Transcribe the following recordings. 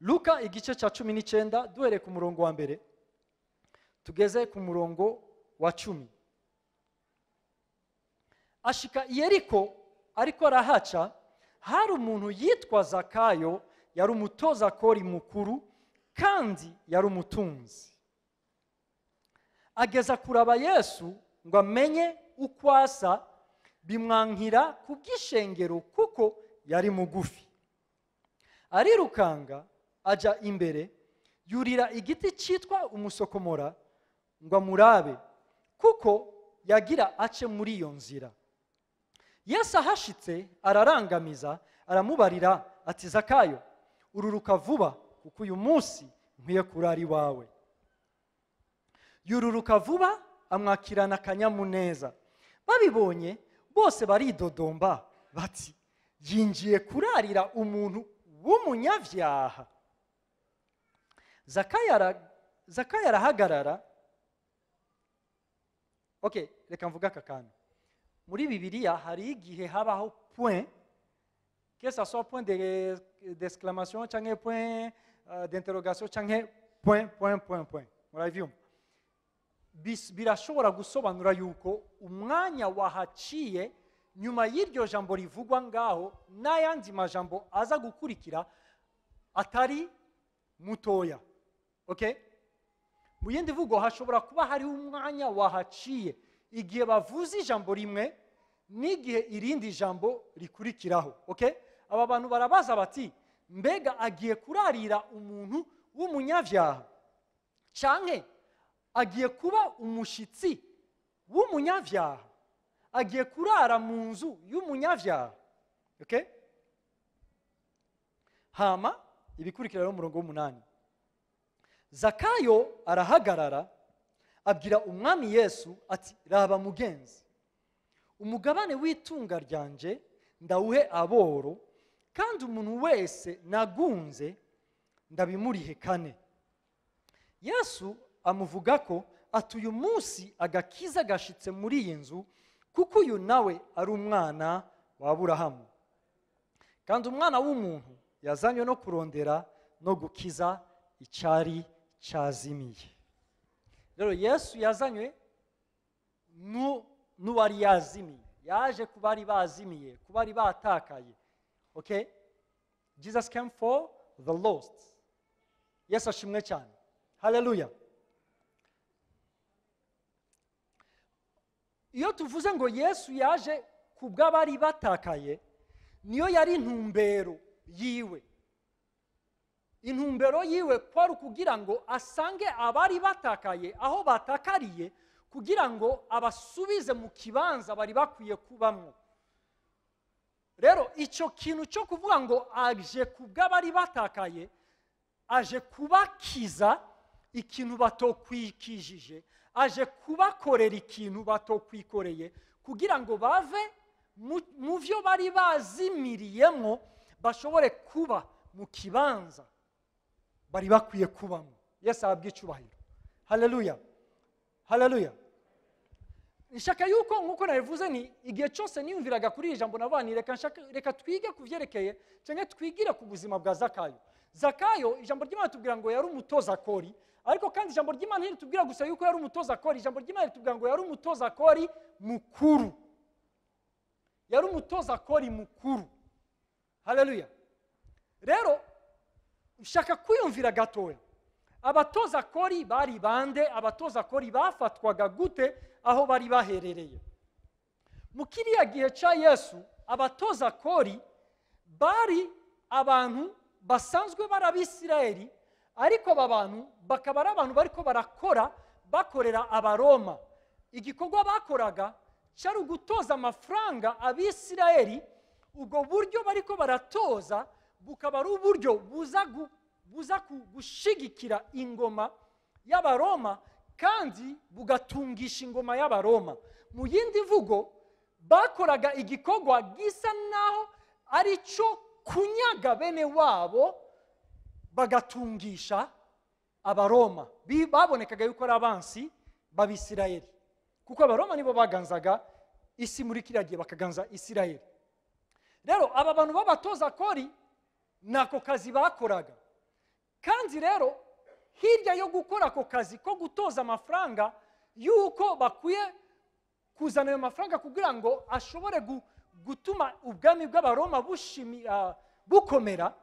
Luka igice cya 19 duhereye ku murongo wa mbere tugeze ku murongo wa 10. Ashika i Yeriko ariko arahaca, hari umuntu yitwa Zakayo, yari umutoza kori mukuru kandi yari umutunzi. Ageza kuraba Yesu ngo amenye uko asa, bimwankira kubw'ishengero kuko yari mugufi. Arirukanga aja imbere, yurira igiti cyitwa umusokomora ngo amurabe, kuko yagira ace muri iyo nzira. Yesu ahashitse ararangamiza, aramubarira ati: Zakayo, ururuka vuba, kuko uyu munsi nkwiye kurara iwawe. Yururuka vuba, amwakirana akanyamuneza. Babibonye bose baridodomba bati: yinjiye kurarira umuntu w'umunyabyaha. Zakayo arahagarara. Okay, reka mvuga aka kantu. Muri Bibiliya hari igihe habaho point, que ça soit point d'exclamation cyangwa point d'interrogation cyangwa point point point point. Murabyumva? Birashobora gusobanura yuko umwanya wahaciye nyuma y'iryo jambo rivugwa ngaho n'ayandi majambo aza gukurikira atari mutoya. Okay? Mu yindi vugo hashobora kuba hari umwanya wahaciye igihe bavuze ijambo rimwe n'igihe irindi jambo rikurikiraho. Okay? Aba bantu barabaza bati: mbega agiye kurarira umuntu w'umunyabyaha, canke agiye kuba umushitsi w'umunyabyaha, agiye kurara mu nzu y'umunyabyaha? Okay? Hama ibikurikira rero umurongo w'umunani. Zakayo arahagarara abwira umwami Yesu ati: raba mugenzi, umugabane w'itunga ryanje ndawuhe aboro, kandi umuntu wese nagunze ndabimurihe kane. Yesu amuvuga ko ati: uyu munsi agakiza gashitse muri iyi nzu, kuko uyu nawe ari umwana wa Aburahamu. Kandi umwana w'umuntu yazanywe no kurondera no gukiza icyari cyazimiye. Rero Yesu yazanywe n'uwari yazimiye, yaje ku bari bazimiye, ku bari batakaye. Okay? Jesus came for the lost. Yesu ashimwe cyane. Hallelujah. Iyo tuvuze ngo Yesu yaje ku bw'abari batakaye, niyo yari intumbero yiwe. Intumbero yiwe kwari ukugira ngo asange abari batakaye aho batakariye, kugira ngo abasubize mu kibanza bari bakwiye kubamwo. Rero icyo kintu cyo kuvuga ngo aje ku bw'abari batakaye, aje kubakiza ikintu batokwikijije, aje kubakorera ikintu batokwikoreye, kugira ngo bave mu byo bari bazimiriyemo bashobore kuba mu kibanza bari bakwiye kubamo. Yesu ahabwe icyubahiro. Haleluya, haleluya. Nshaka yuko nkuko nabivuze, ni igihe cyose niyumviraga kuri iri jambo navuga nti reka twige ku byerekeye cyangwa twigire ku buzima bwa Zakayo. Zakayo ijambo ry'Imana ritubwira ngo yari umutoza kori, ariko kandi ijambo ry'Imana ntiritubwira gusa yuko yari umutoza kori, ijambo ry'Imana ritubwira ngo yari umutoza kori mukuru. Yari umutoza kori mukuru. Haleluya. Rero nshaka kwiyumvira gatoya, abatoza kori bari bande? Abatoza kori bafatwaga gute aho bari baherereye? Mu kiriya gihe cya Yesu, abatoza kori bari abantu basanzwe bari Abisirayeli, ariko aba bantu bakaba ari abantu bariko barakora bakorera Abaroma. Igikorwa bakoraga cyari ugutoza amafaranga Abisirayeli. Ubwo buryo bariko baratoza bukaba ari uburyo buza gushigikira ingoma y'Abaroma kandi bugatungisha ingoma y'Abaroma. Mu yindi mvugo, bakoraga igikorwa gisa naho ari cyo kunyaga bene wabo bagatungisha Abaroma. Babonekaga yuko ari abansi b'Abisirayeli, kuko Abaroma nibo baganzaga isi muri kiriya gihe, bakaganza Isirayeli. Rero aba bantu b'abatoza kori nako kazi bakoraga. Kandi rero hirya yo gukora ako kazi ko gutoza amafaranga, yuko bakwiye kuzana ayo mafaranga kugira ngo ashobore gutuma ubwami bw'Abaroma bukomera,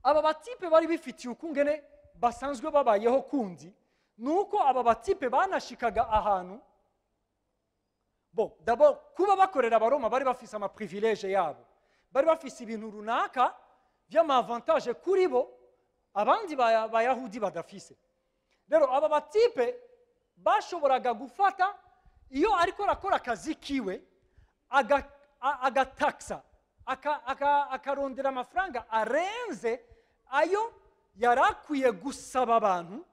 aba batipe bari bifitiye ukungene basanzwe babayeho kundi. Nuko aba batipe banashikaga ahantu bo d'abord kuba bakorera Abaroma, bari bafise ama privilèges yabo, bari bafise ibintu runaka by'ama avantages kuri bo abandi Bayahudi badafise. Rero aba batipe bashoboraga gufata, iyo ariko arakora akazi kiwe, agatakisa, akarondera amafaranga arenze ayo yari akwiye gusaba abantu,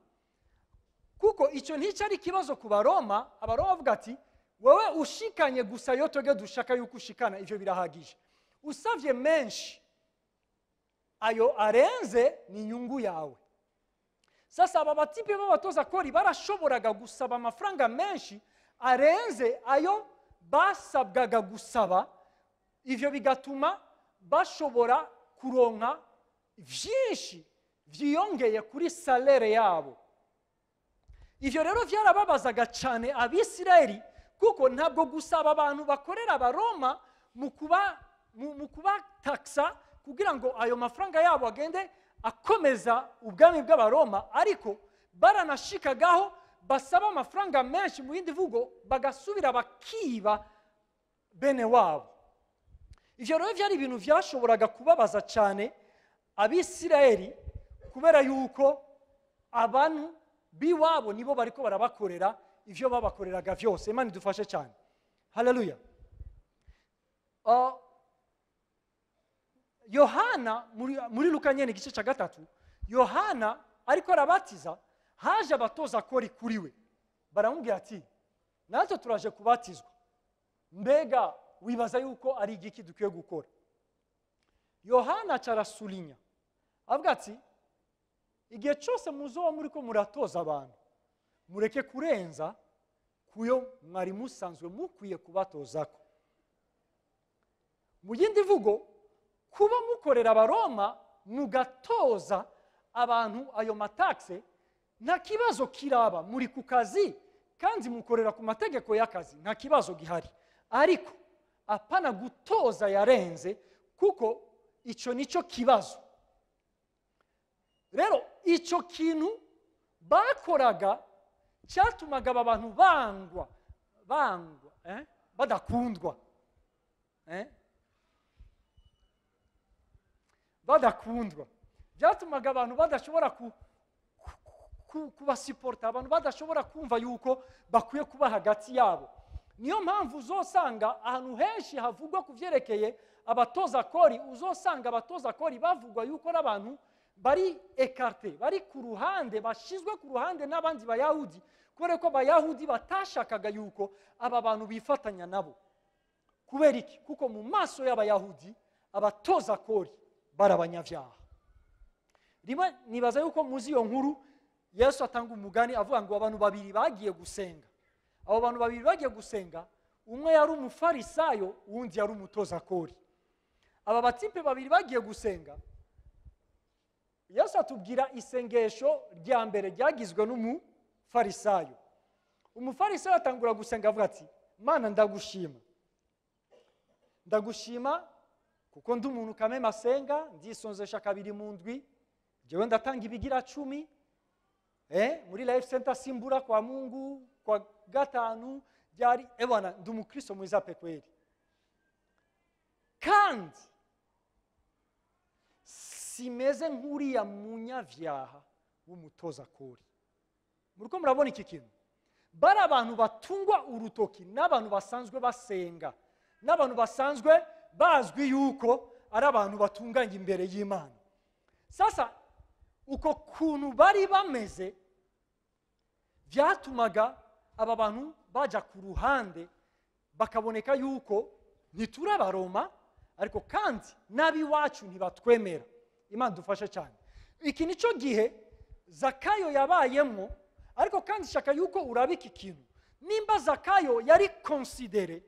kuko icyo nticyari ikibazo ku Baroma. Abaroma bavuga ati: "Wowe ushikanye gusa yo twebwe dushaka yuko ushikana, ibyo birahagije. Usabye menshi, ayo arenze ni inyungu yawe." Sasa aba batipe b'abatoza kori barashoboraga gusaba amafaranga menshi arenze ayo basabwaga gusaba. Ivyo bigatuma bashobora kuronka vyinshi vyiyongeye kuri salaire yabo. Ivyo rero vyarababazaga cyane Abisirayeli, kuko ntabwo gusaba abantu bakorera Abaroma mu kubatakisa kugira ngo ayo mafaranga yabo agende akomeza ubwami bw'Abaroma, ariko baranashikagaho basaba amafaranga menshi, mu yindi vugo bagasubira bakiba bene wabo. Ivyo rero byari ibintu byashoboraga kubabaza cyane Abisirayeli, kubera yuko abantu b'iwabo nibo bariko barabakorera ivyo babakoreraga vyose. Imana idufashe cyane, haleluya. Yohana muri Luka nyene igice cya 3, Yohana ariko arabatiza, haje abatoza kori kuri we, baramubwira ati: "Natwe turaje kubatizwa, mbega wibaza yuko ari igiki dukwiye gukora?" Yohana acarasulinya avuga ati: "Igihe cyose muzoba muri ko muratoza abantu, mureke kurenza kuyo mwari musanzwe mukwiye kubatozako." Mu yindi mvugo, kuba mukorera Abaroma mugatoza abantu ayo ma taxes, nta kibazo kiraba, muri ku kazi kandi mukorera ku mategeko y'akazi, nta kibazo gihari, ariko apana gutoza yarenze, kuko icyo nicyo kibazo. Rero icyo kintu bakoraga cyatumaga aba bantu bangwa, badakundwa. Byatumaga abantu badashobora kubasiporta, abantu badashobora kumva yuko bakwiye kuba hagati yabo. Niyo mpamvu uzosanga ahantu henshi havugwa ku byerekeye abatoza kori, uzosanga abatoza kori bavugwa yuko n'abantu bari écartés, bari ku ruhande, bashyizwe ku ruhande n'abandi Bayahudi, kubera ko Abayahudi batashakaga yuko aba bantu bifatanya nabo. Kubera iki? Kuko mu maso y'Abayahudi abatoza kori bari abanyabyaha. Rimwe nibaza yuko muzi iyo nkuru, Yesu atanga umugani avuga ngo abantu babiri bagiye gusenga. Abo bantu babiri bagiye gusenga, umwe yari umufarisayo, uwundi yari umutoza kori. Aba batipe babiri bagiye gusenga, Yesu atubwira isengesho rya mbere ryagizwe n'umufarisayo. Umufarisayo atangura gusenga avuga ati: "Mana, ndagushima, ndagushima kuko ndi umuntu kameme asenga, ndisonzesha kabiri mu ndwi, jewe ndatanga ibigira 10, muri Life Center simbura kwa Mungu kwa gatanu ryari, ebana ndi umukristo mwiza pe kweli, kandi simeze nk'uriya munyabyaha w'umutoza kori." Muriko murabona iki kintu? Bari abantu batungwa urutoki n'abantu basanzwe basenga, n'abantu basanzwe bazwi yuko ari abantu batunganye imbere y'Imana. Sasa uko kuntu bari bameze byatumaga aba bantu bajya ku ruhande, bakaboneka yuko ntituri Abaroma, ariko kandi n'ab'iwacu ntibatwemera. Imana dufashe cyane. Iki nicyo gihe Zakayo yabayemo. Ariko kandi shaka yuko uraba iki kintu: nimba Zakayo yari considéré,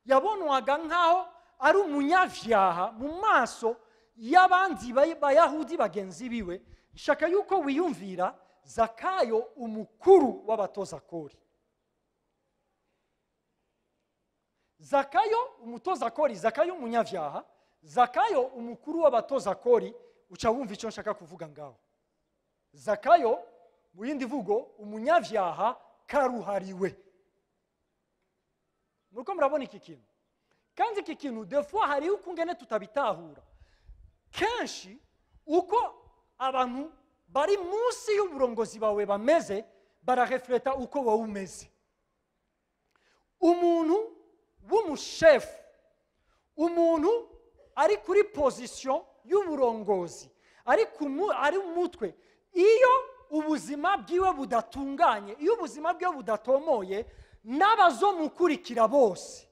yabonwaga nk'aho ari umunyabyaha mu maso y'abandi Bayahudi bagenzi biwe, nshaka yuko wiyumvira Zakayo umukuru w'abatoza kori. Zakayo umutoza kori, Zakayo umunyavyaha, Zakayo umukuru w'abatoza kori, uca wumva icyo nshaka kuvuga ngaho. Zakayo mu yindi vugo umunyavyaha karuhariwe. Muriko murabona iki kintu? Kandi iki kintu des fois hari ukungene tutabitahura. Kenshi uko abantu bari munsi y'uburongozi bawe bameze, bararefleta uko wowe umeze. Umuntu w'umushefu, umuntu ari kuri position y'uburongozi, ari umutwe, iyo ubuzima bwiwe budatunganye, iyo ubuzima bwiwe budatomoye, n'abazomukurikira bose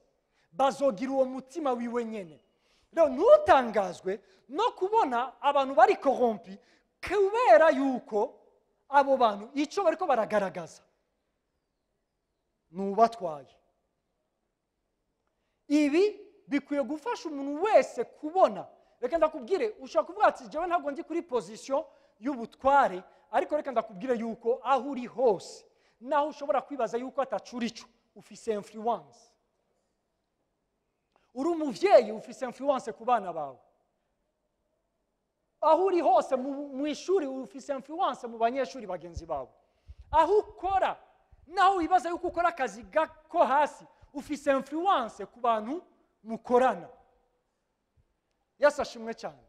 bazogira uwo mutima wiwe nyene. Rero ntutangazwe no kubona abantu bari corrompi, kubera yuko abo bantu icyo bariko baragaragaza nubatwaye. Ibi bikwiye gufasha umuntu wese kubona. Reka ndakubwire, ushobora kuvuga ati jewe ntabwo ndi kuri position y'ubutware, ariko reka ndakubwire yuko aho uri hose, naho ushobora kwibaza yuko atacurico, ufise influence. Uri umuvyeyi, ufise influence ku bana bawe. Aho uri hose mu ishuri, ufise influence mu banyeshuri bagenzi bawe. Aho ukora, naho wibaza yuko ukora akazi ko hasi, ufise influence ku bantu mukorana. Yesu ashimwe cyane.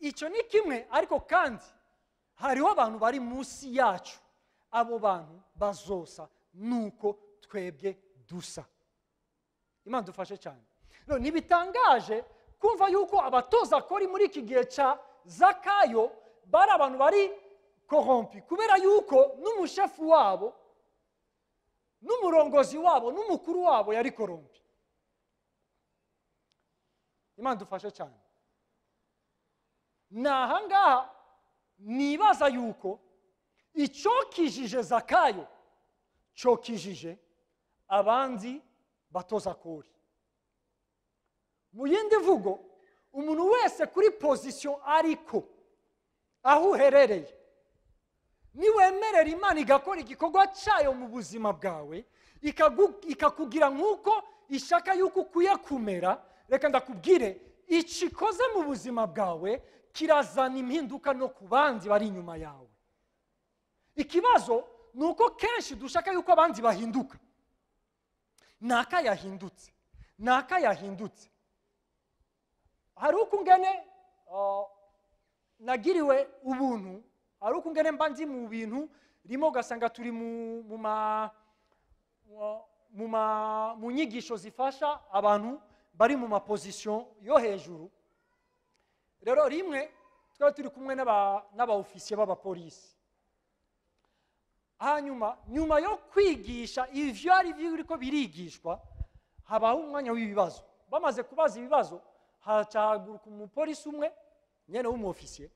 Icyo ni kimwe, ariko kandi hariho abantu bari munsi yacu. Abo bantu bazosa nuko twebwe dusa. Imana dufashe cyane. No, nibitangaje kumva yuko abatoza kori muri iki gihe cya Zakayo bari abantu bari corrompi, kubera yuko n'umushefu wabo, n'umurongozi wabo, n'umukuru wabo yari corrompi. Imana dufashe cyane. Nahangaha nibaza yuko icokijije Zakayo cokijije abandi batoza kori. Mu yindi mvugo, umuntu wese kuri position ariko aho uherereye, niwemerera Imana igakora igikorwa cyayo mu buzima bwawe, ikakugira nk'uko ishaka yuko ukwiye kumera, reka ndakubwire, icikoze mu buzima bwawe kirazana impinduka no ku bandi bari inyuma yawe. Ikibazo ni uko kenshi dushaka yuko abandi bahinduka. Naka yahindutse, naka yahindutse. Hari ukungene nagiriwe ubuntu, hari ukungene mba ndi mu bintu rimwe ugasanga turi mu nyigisho zifasha abantu bari mu maposition yo hejuru. Rero rimwe twari turi kumwe n'aba ofisiye b'abapolisi. Hanyuma nyuma yo kwigisha ivyo ari biriko birigishwa, habaho umwanya w'ibibazo. Bamaze kubaza ibibazo, hacahaguruka umupolisi umwe nyene w'umuofisiye,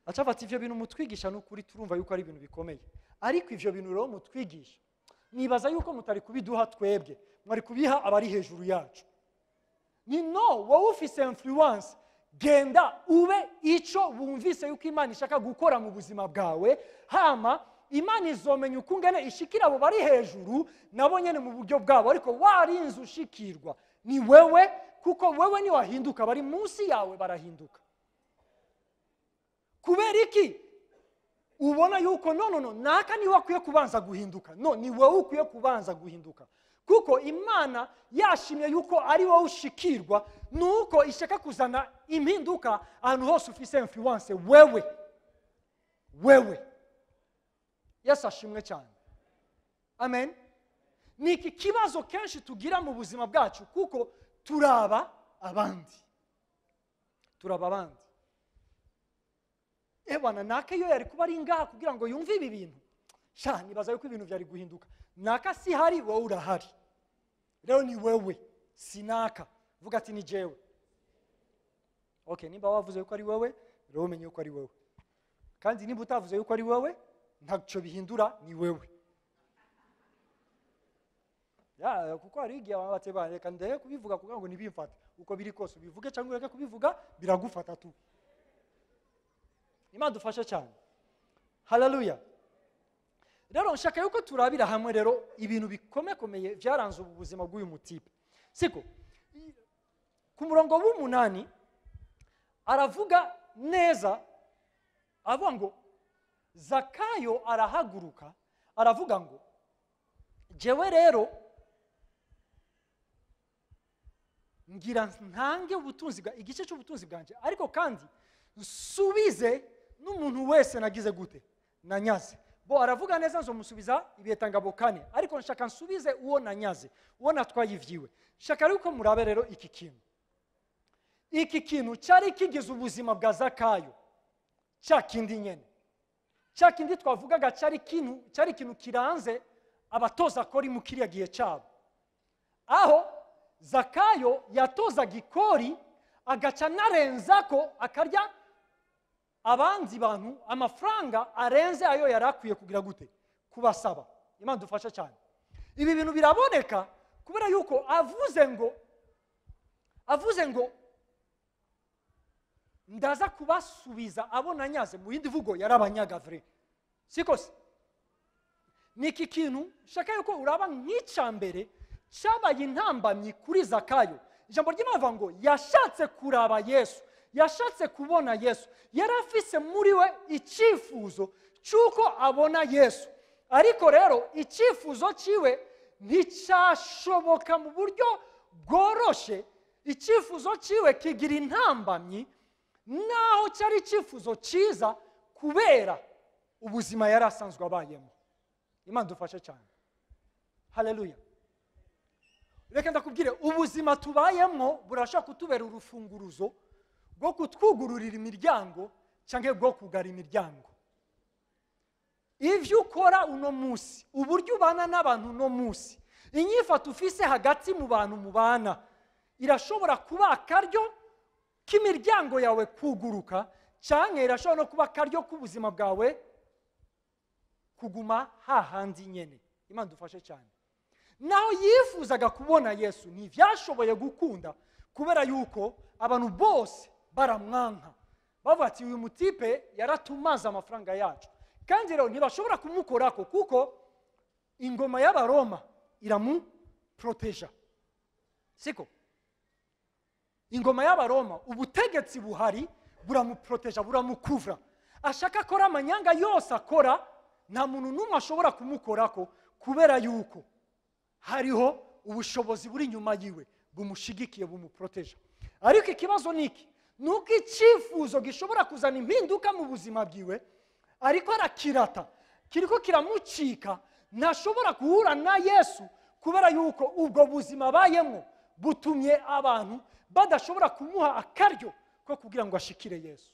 aca afata ivyo bintu mutwigisha, n'ukuri turumva yuko ari ibintu bikomeye, ariko ivyo bintu rero mutwigisha nibaza yuko mutari kubiduha twebwe, mwari kubiha abari hejuru yacu. Ni no, wowe ufise influence, genda ube ico wumvise yuko Imana ishaka gukora mu buzima bwawe, hama Imana izomenya ukungene ishikira abo bari hejuru nabo nyene mu buryo bwabo, ariko warinze ushikirwa ni wewe, kuko wewe ni wahinduka, bari munsi yawe barahinduka. Kubera iki ubona yuko no naka ni wakwiye kubanza guhinduka? No, ni wewe ukwiye kubanza guhinduka, kuko Imana yashimye yuko ari wowe ushikirwa, nuko ishaka kuzana impinduka ahantu hose ufise influence wewe. Wewe. Yesu ashimwe cyane. Amen. Ni iki kibazo kenshi tugira mu buzima bwacu, kuko turaba abandi. Turaba abandi. Ewana naka iyo yari kuba ari ngaha kugira ngo yumve ibi bintu, sha nibaza yuko ibintu byari guhinduka. Naka si hari, wowe urahari. Rero ni wewe, sinaka. Vuga ati ni jewe. Okay, nimba wavuze yuko ari wewe, rero umenye yuko ari wewe. Kandi nimba utavuze yuko ari wewe, ntacyo bihindura, ni wewe. Ya, kuko hari igihe abantu bateba, reka ndeke kubivuga kugira ngo ntibimfate. Uko biri kose ubivuge cyangwa ureke kubivuga, biragufata tu. Imana dufashe cyane. Haleluya. Rero nshaka yuko turabira hamwe rero ibintu bikomekomeye byaranze ubu buzima bw'uyu mutipe, siko? Ku murongo w'umunani aravuga neza, avuga ngo Zakayo arahaguruka aravuga ngo jewe rero ngira ntange ubutunzi bwa igice cy'ubutunzi bwanjye, ariko kandi nsubize n'umuntu wese nagize gute, nanyaze. Bo aravuga neza, nzomusubiza ibiheta kane, ariko nshaka nsubize uwo nanyaze, uwo natwaye ivyiwe. Nshaka yuko murabe rero iki kintu, iki kintu cyari kigize ubuzima bwa Zakayo, cya kindi nyene, cya kindi twavugaga cyari ikintu kiranze abatoza kori mu kiriya gihe cyabo, aho Zakayo yatozaga ikori agaca narenza ko akarya abandi bantu amafaranga arenze ayo yari akwiye kugira gute, kubasaba. Imana dufasha cyane. Ibi bintu biraboneka kubera yuko avuze ngo ndaza kubasubiza abo nanyaze, mu yindi vugo yarabanyagavre, siko se? Niki kintu shaka yuko uraba nk'icya mbere cyabaye intambamyi kuri Zakayo. Ijambo ry'Imana ngo yashatse kuraba Yesu, yashatse kubona Yesu, yari afise muri we icyifuzo cy'uko abona Yesu, ariko rero icyifuzo cyiwe nticyashoboka mu buryo bworoshe. Icyifuzo cyiwe kigira intambamyi, naho cyari icyifuzo cyiza kubera ubuzima yari asanzwe abayemo. Imana dufashe cyane. Haleluya. Reka ndakubwire, ubuzima tubayemo burashobora kutubera urufunguruzo rwo kutwugururira imiryango cyangwa rwo kugara imiryango. Ivyo ukora uno munsi, uburyo ubana n'abantu uno munsi, inyifato ufise hagati mu bantu mubana, irashobora kuba akaryo k'imiryango yawe kuguruka, cyangwa irashobora no kuba akaryo k'ubuzima bwawe kuguma hahandi nyene. Imana dufashe cyane. Naho yifuzaga kubona Yesu ntibyashoboye gukunda kubera yuko abantu bose baramwanka, bavuga ati uyu mutipe yaratumaze amafaranga yacu, kandi rero ntibashobora kumukorako kuko ingoma y'Abaroma iramuproteja, siko? Ingoma y'Abaroma, ubutegetsi buhari buramuproteja, buramukuvra. Ashaka akora amanyanga yose akora, nta muntu n'umwe ashobora kumukorako kubera yuko hariho ubushobozi buri inyuma yiwe bumushigikiye, bumuproteja. Ariko ikibazo niki? Nuko icyifuzo gishobora kuzana impinduka mu buzima bwiwe, ariko arakirata, kiriko kiramucika, ntashobora guhura na Yesu kubera yuko ubwo buzima abayemo butumye abantu badashobora kumuha akaryo ko kugira ngo ashikire Yesu.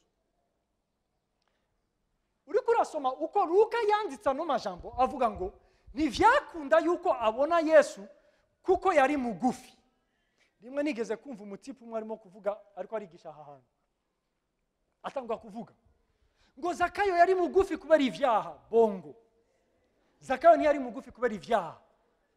Uriko urasoma uko Luka yanditse ano majambo, avuga ngo ntivyakunda yuko abona Yesu kuko yari mugufi. Rimwe nigeze kumva umutipe umwe arimo kuvuga, ariko arigisha aha hantu, atangwa kuvuga ngo Zakayo yari mugufi kubera ivyaha. Bongo, Zakayo ntiyari mugufi kubera ivyaha.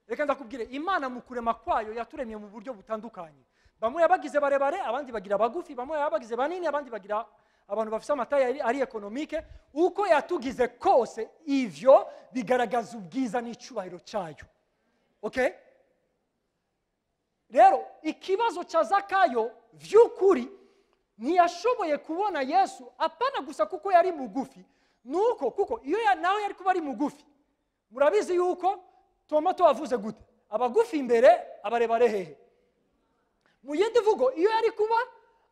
Reka ndakubwire, Imana mu kurema kwayo yaturemye mu buryo butandukanye. Bamwe yabagize barebare, abandi bagira bagufi, bamwe yabagize banini, abandi bagira abantu bafise amataye ari ekonomike. Uko yatugize kose, ivyo bigaragaza ubwiza n'icyubahiro cyayo. Okay? Rero ikibazo cya Zakayo vy'ukuri ntiyashoboye kubona Yesu, apana gusa kuko yari mugufi, nuko kuko iyo nawe yari kuba ari mugufi. Murabizi yuko Tomato avuze gute, abagufi imbere abarebare hehe. Mu yindi vugo, iyo yari kuba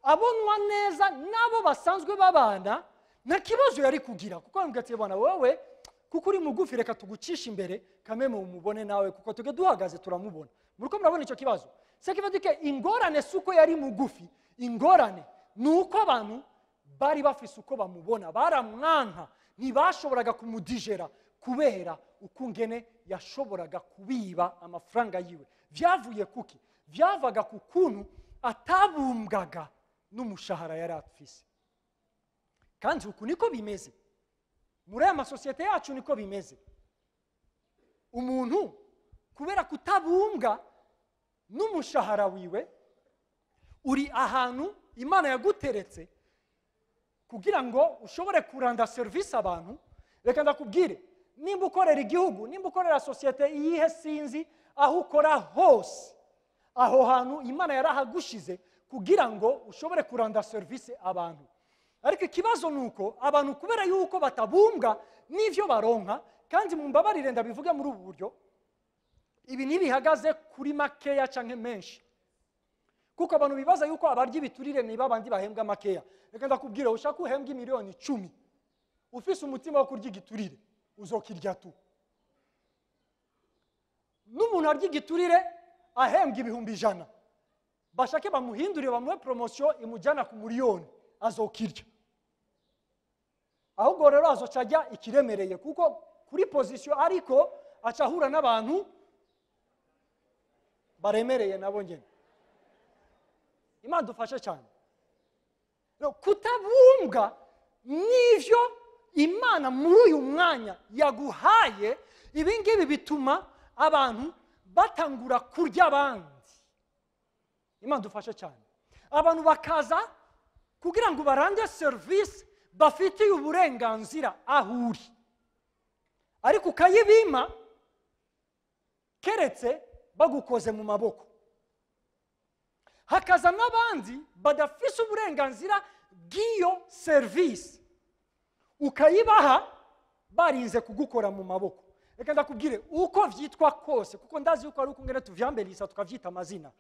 abonwa neza nabo basanzwe babana, nta kibazo yari kugira, kuko yambwiye ati bana wewe kuko uri mugufi reka tugucisha imbere kameme umubone nawe, kuko tuge duhagaze turamubona. Muriko murabona icyo kibazo? Se kibazo ke ingorane suko yari mugufi, ingorane nuko abantu bari bafise uko bamubona, baramwanka, ntibashoboraga kumudijera kubera ukungene yashoboraga kubiba amafaranga yiwe. Vyavuye kuki? Vyavaga ku kuntu atabumbwaga n'umushahara yari afise. Kandi uku niko bimeze muri aya masosiyete yacu, niko bimeze. Umuntu Kubera kutabumbwa n'umushahara wiwe, uri ahantu Imana yaguteretse kugira ngo ushobore kuranda serivisi abantu. Reka ndakubwire, nimba ukorera igihugu, nimba ukorera sosiyete iyihe sinzi, aho ukora hose, aho hantu Imana yarahagushize kugira ngo ushobore kuranda serivisi abantu. Ariko ikibazo ni uko abantu kubera yuko batabumbwa n'ivyo baronka, kandi mumbabarire ndabivuge muri ubu buryo, ibi ntibihagaze kuri makeya canke menshi, kuko abantu bibaza yuko abarya ibiturire niba abandi bahembwa makeya. Reka ndakubwira, ushaka uhembwa 10 miliyoni ufise umutima wo kurya igiturire, uzokirya tu. N'umuntu arya igiturire ahembwa 100,000, bashake bamuhindurire bamuhe promotion imujyana ku 1 miliyoni, azokirya. Ahubwo rero azoca ajya ikiremereye, kuko kuri position ariko aca ahura n'abantu baremereye nabo nyine. Imana dufashe cyane. Rero kutabumbwa n'ivyo Imana muri uyu mwanya yaguhaye, ibi ngibi bituma abantu batangura kurya abandi. Imana dufashe cyane. Abantu bakaza kugira ngo barande serivisi bafitiye uburenganzira aho uri, ariko ukayibima keretse bagukoze mu maboko. Hakaza n'abandi badafise uburenganzira bw'iyo serivisi, ukayibaha barinze kugukora mu maboko. Reka ndakubwire, uko vyitwa kose, kuko ndazi yuko ari uko ngene tuvyambelisa tukavyita amazina,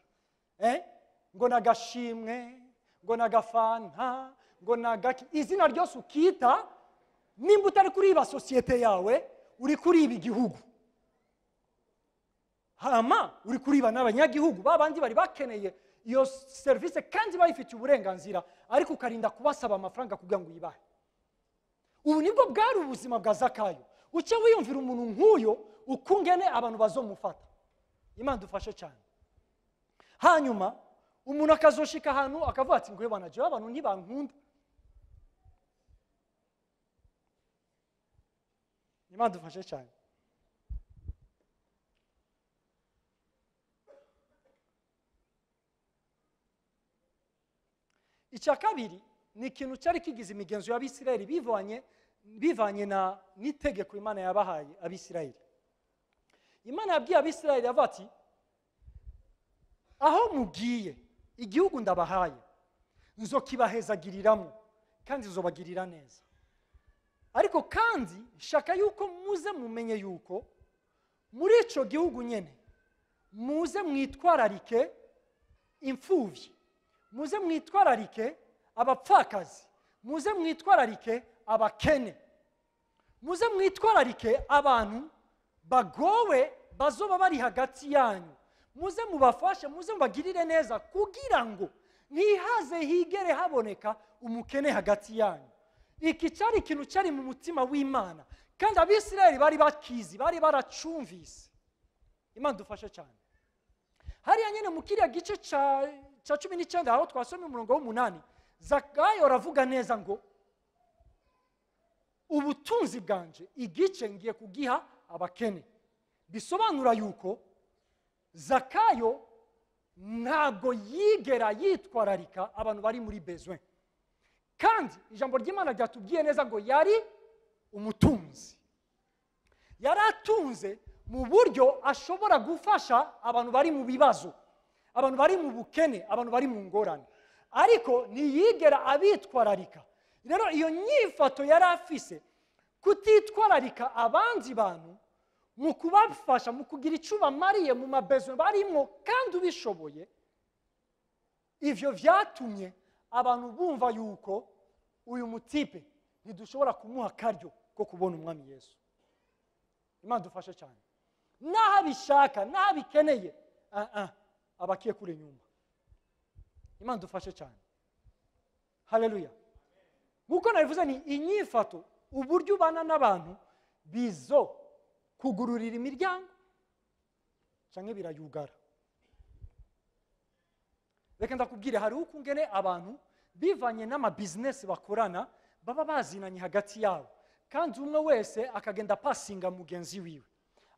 ngo nagashimwe, ngo nagafanta, ngo nagaki, izina ryose ukita, nimba utari kuriba sosiyete yawe, uri kuriba igihugu, hama uri kuriba n'abanyagihugu babandi bari bakeneye iyo serivisi kandi bayifitiye uburenganzira, ariko ukarinda kubasaba amafaranga kugira ngo uyibahe. Ubu nibwo bwari ubuzima bwa Zakayo. Uce wiyumvira umuntu nk'uyo ukungene abantu bazomufata. Imana dufashe cyane. Hanyuma umuntu akazoshika ahantu akavuga ati: "Ngwe bana, jewe abantu ntibankunda." Imana dufashe cyane. Icya kabiri ni ikintu cyari kigize imigenzo y'Abisirayeli bivanye na n'itegeko Imana yabahaye Abisirayeli. Imana yabwiye Abisirayeli, yavuga ati: "Aho mugiye, igihugu ndabahaye, nzokibahezagiriramo kandi nzobagirira neza. Ariko kandi shaka yuko muze mumenye yuko muri icyo gihugu nyine muze mwitwararike imfubyi, muze mwitwararike abapfakazi, muze mwitwararike abakene, muze mwitwararike abantu bagowe bazoba bari hagati yanyu, muze mubafashe, muze mubagirire neza, kugira ngo ntihaze higere haboneka umukene hagati yanyu." Iki cyari ikintu cyari mu mutima w'Imana, kandi Abisirayeli bari bakizi, bari baracumvise. Imana dufashe cyane. Hariya nyine mu kiriya gice ca 19, aho twasomye umurongo w'8, Zakayo aravuga neza ngo: "Ubutunzi bwanje igice ngiye kugiha abakene." Bisobanura yuko Zakayo ntabwo yigera yitwararika abantu bari muri besoin, kandi ijambo ry'Imana ryatubwiye neza ngo yari umutunzi, yari atunze mu buryo ashobora gufasha abantu bari mu bibazo, abantu bari mu bukene, abantu bari mu ngorane, ariko ntiyigera abitwararika. Rero iyo nyifato yari afise, kutitwararika abandi bantu mu kubafasha, mu kugira icyo bamariye mu ma besoins barimo kandi ubishoboye, ivyo vyatumye abantu bumva yuko uyu mu type ntidushobora kumuha akaryo ko kubona Umwami Yesu. Imana dufashe cyane. N'aho abishaka, n'aho abikeneye, abakiye kure nyuma. Imana dufashe cyane. Haleluya. Nkuko nabivuze, ni inyifato, uburyo ubana n'abantu bizo kugururira imiryango cyangwa birayugara. Reka ndakubwire, hari ukungene abantu bivanye n'amabizinesi bakorana baba bazinanye hagati yabo, kandi umwe wese akagenda apasinga mugenzi wiwe.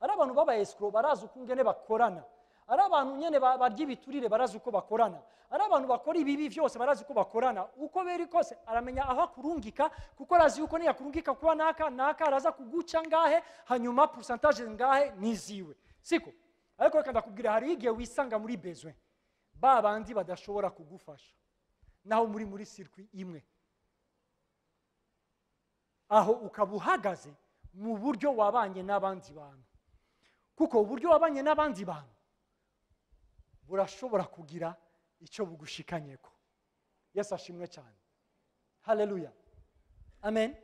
Ari abantu b'aba escrocs barazi uko ngene bakorana, ari abantu nyene barya ibiturire barazi uko bakorana, ari abantu bakora ibibi byose barazi uko bakorana. Uko beri kose aramenya aho akurungika, kuko arazi yuko niyakurungika kuba naka naka araza kuguca ngahe, hanyuma pourcentage ngahe niziwe, siko? Ariko reka ndakubwira, hari igihe wisanga muri besoin ba bandi badashobora kugufasha naho muri circuit imwe, aho ukaba uhagaze mu buryo wabanye n'abandi bantu, kuko uburyo wabanye n'abandi bantu burashobora kugira icyo bugushikanyeko. Yesu ashimwe cyane, haleluya, amen.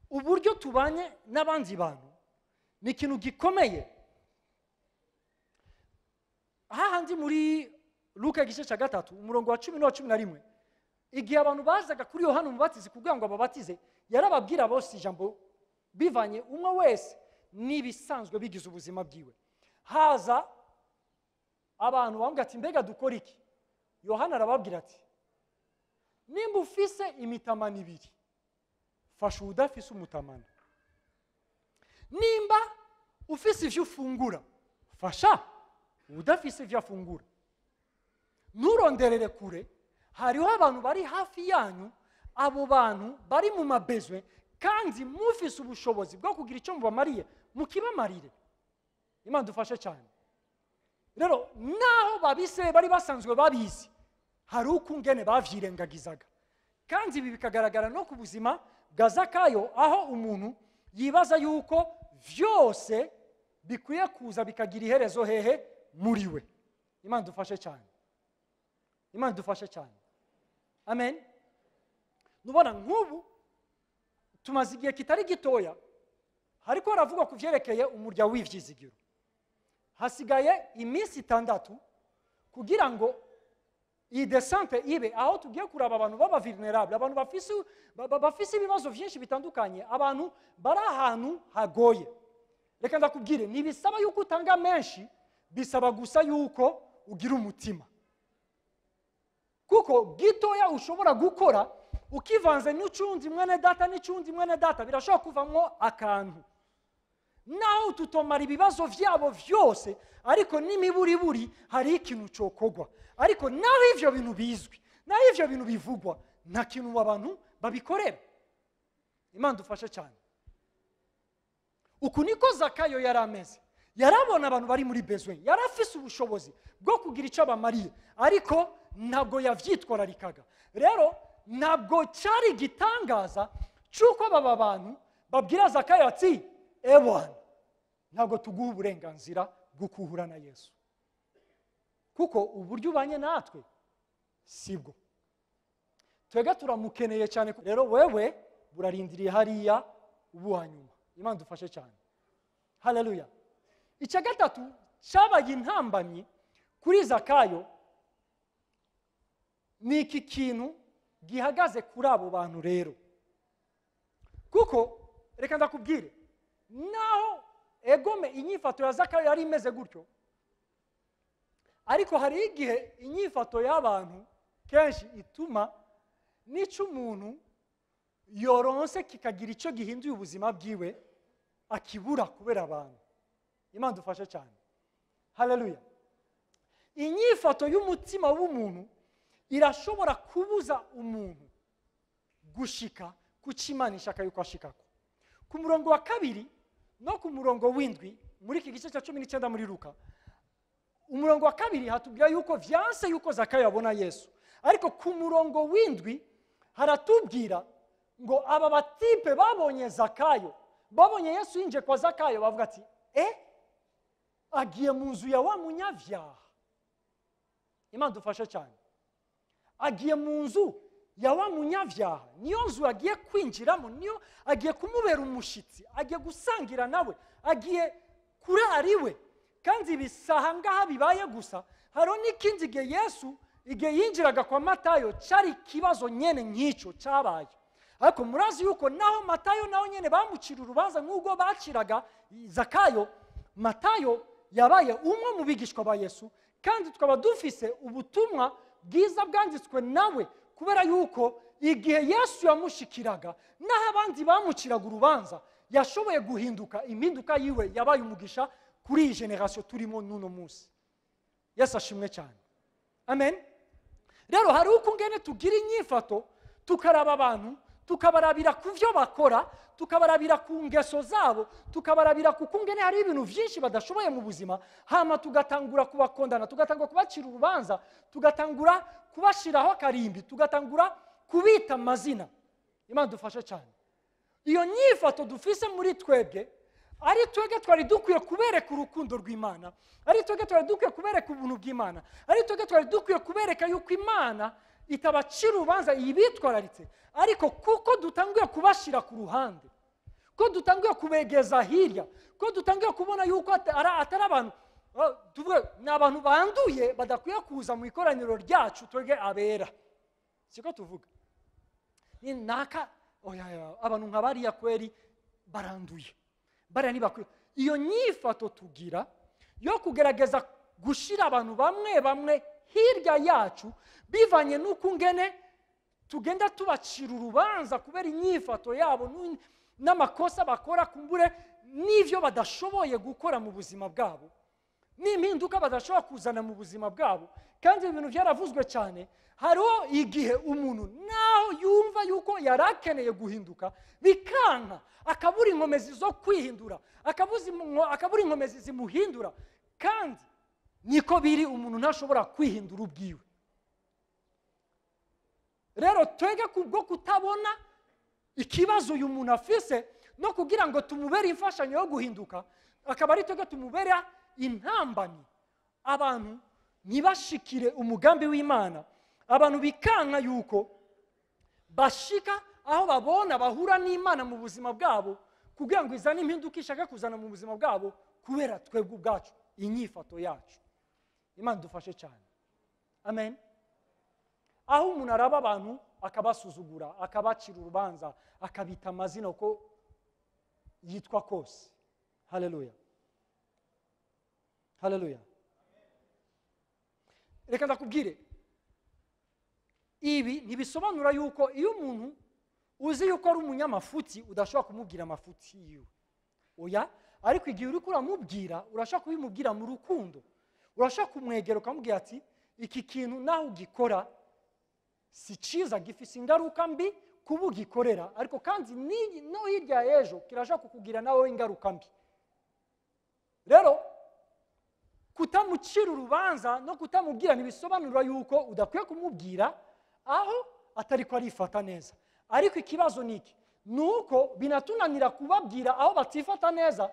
Uburyo tubanye n'abandi bantu ni ikintu gikomeye. Hahandi muri Luka igice cya 3 umurongo wa 10 n'uwa 11, igihe abantu bazaga kuri Yohana Umubatizi kugira ngo ababatize, yarababwira bose ijambo bivanye umwe wese n'ibisanzwe bigize ubuzima bwiwe. Haza abantu bamubwira ati mbega dukora iki? Yohana arababwira ati nimba ufise imitamana ibiri fasha udafise umutamana, nimba ufise ivyo ufungura fasha udafise ivyo afungura. Nturonderere kure, hariho abantu bari hafi yanyu, abo bantu bari mu mabezwe kandi mufise ubushobozi bwo kugira icyo mubamariye, mukibamarire. Imana dufashe cyane. Rero naho babise bari basanzwe babizi, hari ukungene bavyirengagizaga, kandi ibi bikagaragara no ku buzima bwa Zakayo, aho umuntu yibaza yuko vyose bikwiye kuza bikagira iherezo hehe muri we. Imana dufashe cyane, Imana dufashe cyane, amen. Nubona nk'ubu tumaze igihe kitari gitoya hariko haravugwa ku vyerekeye umurya w'ivyizigiro. Hasigaye iminsi 6 kugira ngo iyi descente ibe, aho tugiye kuraba abantu baba vulnerable, abantu bafise ibibazo vyinshi bitandukanye, abantu bari ahantu hagoye. Reka ndakubwire, ntibisaba yuko utanga menshi, bisaba gusa yuko ugira umutima, kuko gitoya ushobora gukora ukivanze n'ucundi mwene data n'ucundi mwene data birashobora kuvamwo akantu. Naho tutomara ibibazo vyabo vyose, ariko n'imiburiburi hari ikintu cokogwa. Ariko naho ivyo bintu bizwi, naho ivyo bintu bivugwa, nta kintu abantu babikorera. Imana dufashe cyane. Uku niko Zakayo yari ameze. Yarabona abantu bari muri besoin, yarafise ubushobozi bwo kugira icyo abamariye, ariko ntabwo yavyitwararikaga. Rero ntabwo cyari gitangaza cy'uko aba bantu babwira Zakayo ati ewana, ntabwo tuguha uburenganzira bwo kuhura na Yesu, kuko uburyo ubanye natwe sibwo, twega turamukeneye cyane. Rero wewe burarindiriye hariya ubu hanyuma. Imana dufashe cyane, haleluya. Icya gatatu cyabaye intambamyi kuri Zakayo ni iki kintu gihagaze kuri abo bantu rero, kuko reka ndakubwire, naho egome inyifato ya Zakayo yari imeze gutyo, ariko hari igihe inyifato y'abantu kenshi ituma n'icyo umuntu yoronse kikagira icyo gihinduye ubuzima bwiwe akibura kubera abantu. Imana dufashe cyane, haleluya. Inyifato y'umutima w'umuntu irashobora kubuza umuntu gushika ku cyo Imana ishaka yuko ashikako. Ku murongo wa 2 no ku murongo w'7 muri iki gice cya 19 muri Luka, umurongo wa 2 hatubwira yuko vyanse yuko Zakayo abona Yesu, ariko ku murongo w'7 haratubwira ngo aba batipe babonye Zakayo, babonye Yesu yinjiye kwa Zakayo, bavuga ati agiye mu nzu ya wa munyavyaha. Imana dufashe cyane. Agiye mu nzu ya wa munyavyaha, niyo nzu agiye kwinjiramo, niyo agiye kumubera umushitsi, agiye gusangira nawe, agiye kurara iwe. Kandi ibisaha ngaha bibaye gusa, hariho n'ikindi gihe Yesu igihe yinjiraga kwa Matayo cyari ikibazo nyene nk'icyo cyabaye. Ariko murazi yuko naho Matayo naho nyene bamucira urubanza nk'ubwo baciraga Zakayo, Matayo yabaye umwe mu bigishwa ba Yesu, kandi tukaba dufise ubutumwa bwiza bwanditswe nawe, kubera yuko igihe Yesu yamushikiraga naho abandi bamuciraga urubanza, Yashoboye guhinduka, impinduka yiwe yabaye umugisha kuri iyi generasiyo turimo n'uno munsi. Yesu ashimwe cyane, amen. Rero hari uko ngene tugira inyifato, tukaraba abantu, tukabarabira ku byo bakora, tukabarabira ku ngeso zabo, tukabarabira ku kungene hari ibintu byinshi badashoboye mu buzima, hama tugatangura kubakondana, tugatangura kubacira urubanza, tugatangura kubashiraho akarimbi, tugatangura kubita amazina. Imana dufashe cyane. Iyo nyifato dufise muri twebwe, ari twebwe twari dukwiye kubereka urukundo rw'Imana, ari twebwe twari dukwiye kubereka ubuntu bw'Imana, ari twebwe twari dukwiye kubereka yuko Imana itabacira urubanza ibitwararitse, ariko kuko dutanguye kubashira ku ruhande, ko dutanguye kubegeza hirya, ko dutanguye kubona yuko atari abantu, tuvuge ni abantu banduye badakwiye kuza mu ikoraniro ryacu twebwe abera. Siko tuvuga ni naka, oya, abantu nka bariya kweri baranduye, bariya ntibakwiye. Iyo nyifato tugira yo kugerageza gushira abantu bamwe bamwe hirya yacu bivanye n'uko ngene tugenda tubacira urubanza kubera inyifato yabo n'amakosa bakora, kumbure n'ivyo badashoboye gukora mu buzima bwabo, n'impinduka badashobora kuzana mu buzima bwabo. Kandi ibintu byaravuzwe cyane, hariho igihe umuntu naho yumva yuko yarakeneye guhinduka bikanka, akabura inkomezi zo kwihindura, akabura inkomezi zimuhindura. Kandi niko biri, umuntu ntashobora kwihindura ubwiwe. Rero twege kubwo kutabona ikibazo uyu muntu afise no kugira ngo tumubere imfashanyo yo guhinduka, akaba ari twege tumubera intambamyi. Abantu ntibashikire umugambi w'Imana, abantu bikanka yuko bashika aho babona bahura n'Imana mu buzima bwabo kugira ngo izane impinduka ishaka kuzana mu buzima bwabo kubera twebwe ubwacu inyifato yacu. Imana dufashe cyane, amen. Aho umuntu araba abantu akabasuzugura, akabacira urubanza, akabita amazina uko yitwa kose. Haleluya, haleluya. Reka ndakubwire, ibi ntibisobanura yuko iyo umuntu uzi yuko ari umunyamafuti udashobora kumubwira amafuti yiwe, oya. Ariko igihe uriko uramubwira, urashobora kubimubwira mu rukundo, urashobora kumwegera ukamubwira ati iki kintu naho ugikora si cyiza, gifise ingaruka mbi kuba ugikorera, ariko kandi no hirya y'ejo kirashobora kukugira nawe ingaruka mbi. Rero kutamucira urubanza no kutamubwira ntibisobanura yuko udakwiye kumubwira aho atari ko arifata neza. Ariko ikibazo ni iki, ni uko binatunanira kubabwira aho batifata neza,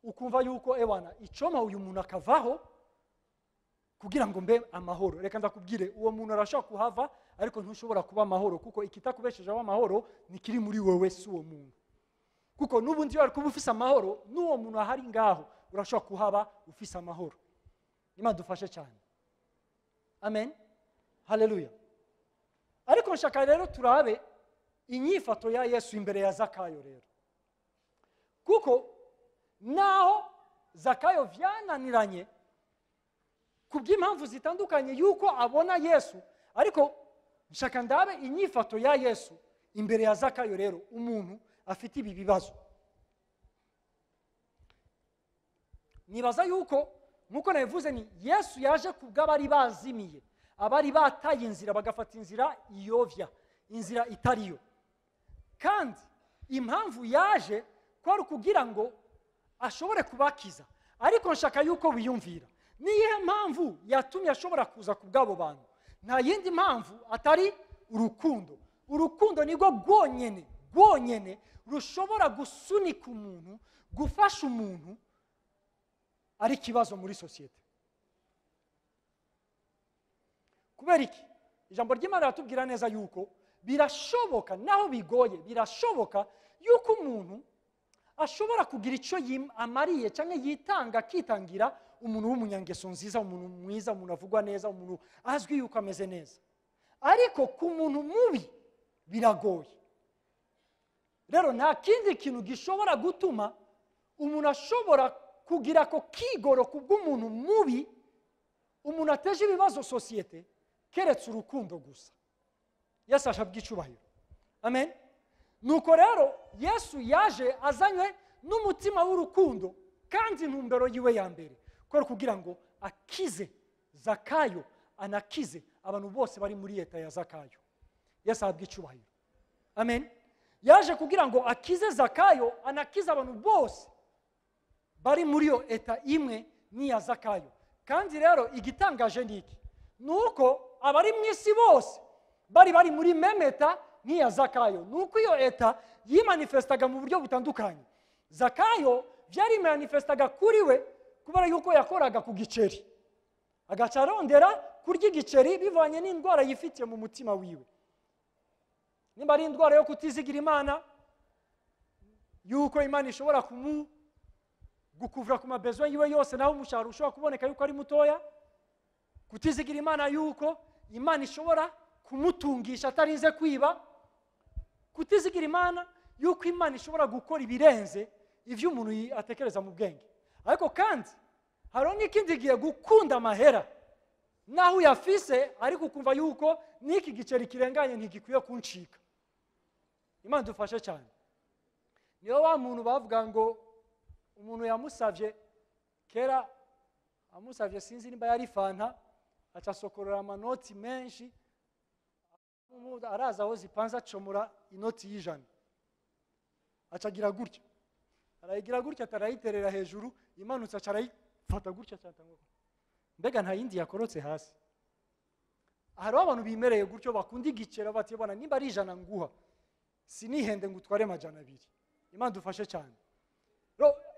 ukumva yuko ewana icoma uyu muntu akavaho kugira ngo mbe amahoro. Reka ndakubwire, uwo muntu arashobora kuhava ariko ntushobora kuba amahoro, kuko ikitakubeshejeho amahoro nikiri muri wewe, si uwo muntu. Kuko n'ubundi iyo kuba ufise amahoro n'uwo muntu ahari ngaho urashobora kuhaba ufise amahoro. Imana dufashe cyane, amen, haleluya. Ariko nshaka rero turabe inyifato ya Yesu imbere ya Zakayo rero, kuko naho Zakayo vyananiranye kubw'impamvu zitandukanye yuko abona Yesu, ariko nshaka ndabe inyifato ya Yesu imbere ya Zakayo rero, umuntu afite ibi bibazo. Nibaza yuko nkuko nabivuze, ni Yesu yaje kubw'abari bazimiye, abari bataye inzira bagafata inzira iyovya, inzira itariyo. Kandi impamvu yaje kwari kugira ngo ashobore kubakiza. Ariko nshaka yuko wiyumvira niyihe mpamvu yatumye ashobora kuza kubw'abo bantu. Nta yindi mpamvu atari urukundo. Urukundo nirwo rwonyene rwonyene rushobora gusunika umuntu, gufasha umuntu ari ikibazo muri sosiyete. Kubera iki? Ijambo ry'Imana riratubwira neza yuko birashoboka, naho bigoye, birashoboka yuko umuntu ashobora kugira icyo amariye cyangwa yitanga, akitangira umuntu w'umunyangeso nziza, umuntu mwiza, umuntu avugwa neza, umuntu azwi yuko ameze neza. Ariko ku muntu mubi biragoye. Rero nta kindi kintu gishobora gutuma umuntu ashobora kugira ko kigoro kubw'umuntu mubi, umuntu ateje ibibazo sosiyete, keretse urukundo gusa. Yesu ashabwa icyubahiro, amen. Nuko rero Yesu yaje azanywe n'umutima w'urukundo, kandi intumbero yiwe ya mbere ko kugira ngo akize Zakayo, anakize abantu bose bari muri leta ya Zakayo. Yesu ahabwa icyubahiro. Amen. Yaje kugira ngo akize Zakayo, anakize abantu bose bari muri iyo eta imwe n'iya Zakayo. Kandi rero igitangaje ni iki? Ni uko abari mu isi bose bari muri même état nk'iya Zakayo. Ni uko iyo état yimanifestaga mu buryo butandukanye. Zakayo byarimanifestaga kuri we kubera yuko yakoraga ku giceri, agaca arondera kurya igiceri bivanye n'indwara yifitiye mu mutima wiwe, nimba ari indwara yo kutizigira Imana, yuko Imana ishobora kumu gukuvura ku ma besoins yiwe yose, naho umushahara ushobora kuboneka yuko ari mutoya, kutizigira Imana yuko Imana ishobora kumutungisha atarinze kwiba, kutizigira Imana yuko Imana ishobora gukora ibirenze ibyo umuntu atekereza mu bwenge. Ariko kandi hariho n'ikindi gihe gukunda amahera, naho uyafise ariko ukumva yuko n'iki giceri kirenganye ntigikwiye kuncika. Imana dufashe cyane. Niyo wa muntu bavuga ngo umuntu yamusabye kera, amusabye sinzi nimba yari fanta, aca asokorora amanoti menshi, araza aho zipanze acomora inoti y'100, acagira gutya, arayigira gutya, atarayiterera hejuru, imanutse aca arayifata gutya, mbega nta yindi yakorotse hasi. Hariho abantu bimereye gutyo, bakunda igiceri, bati bana nimba ari 100 nguha, sinihende ngo utware 200. Imana dufashe cyane.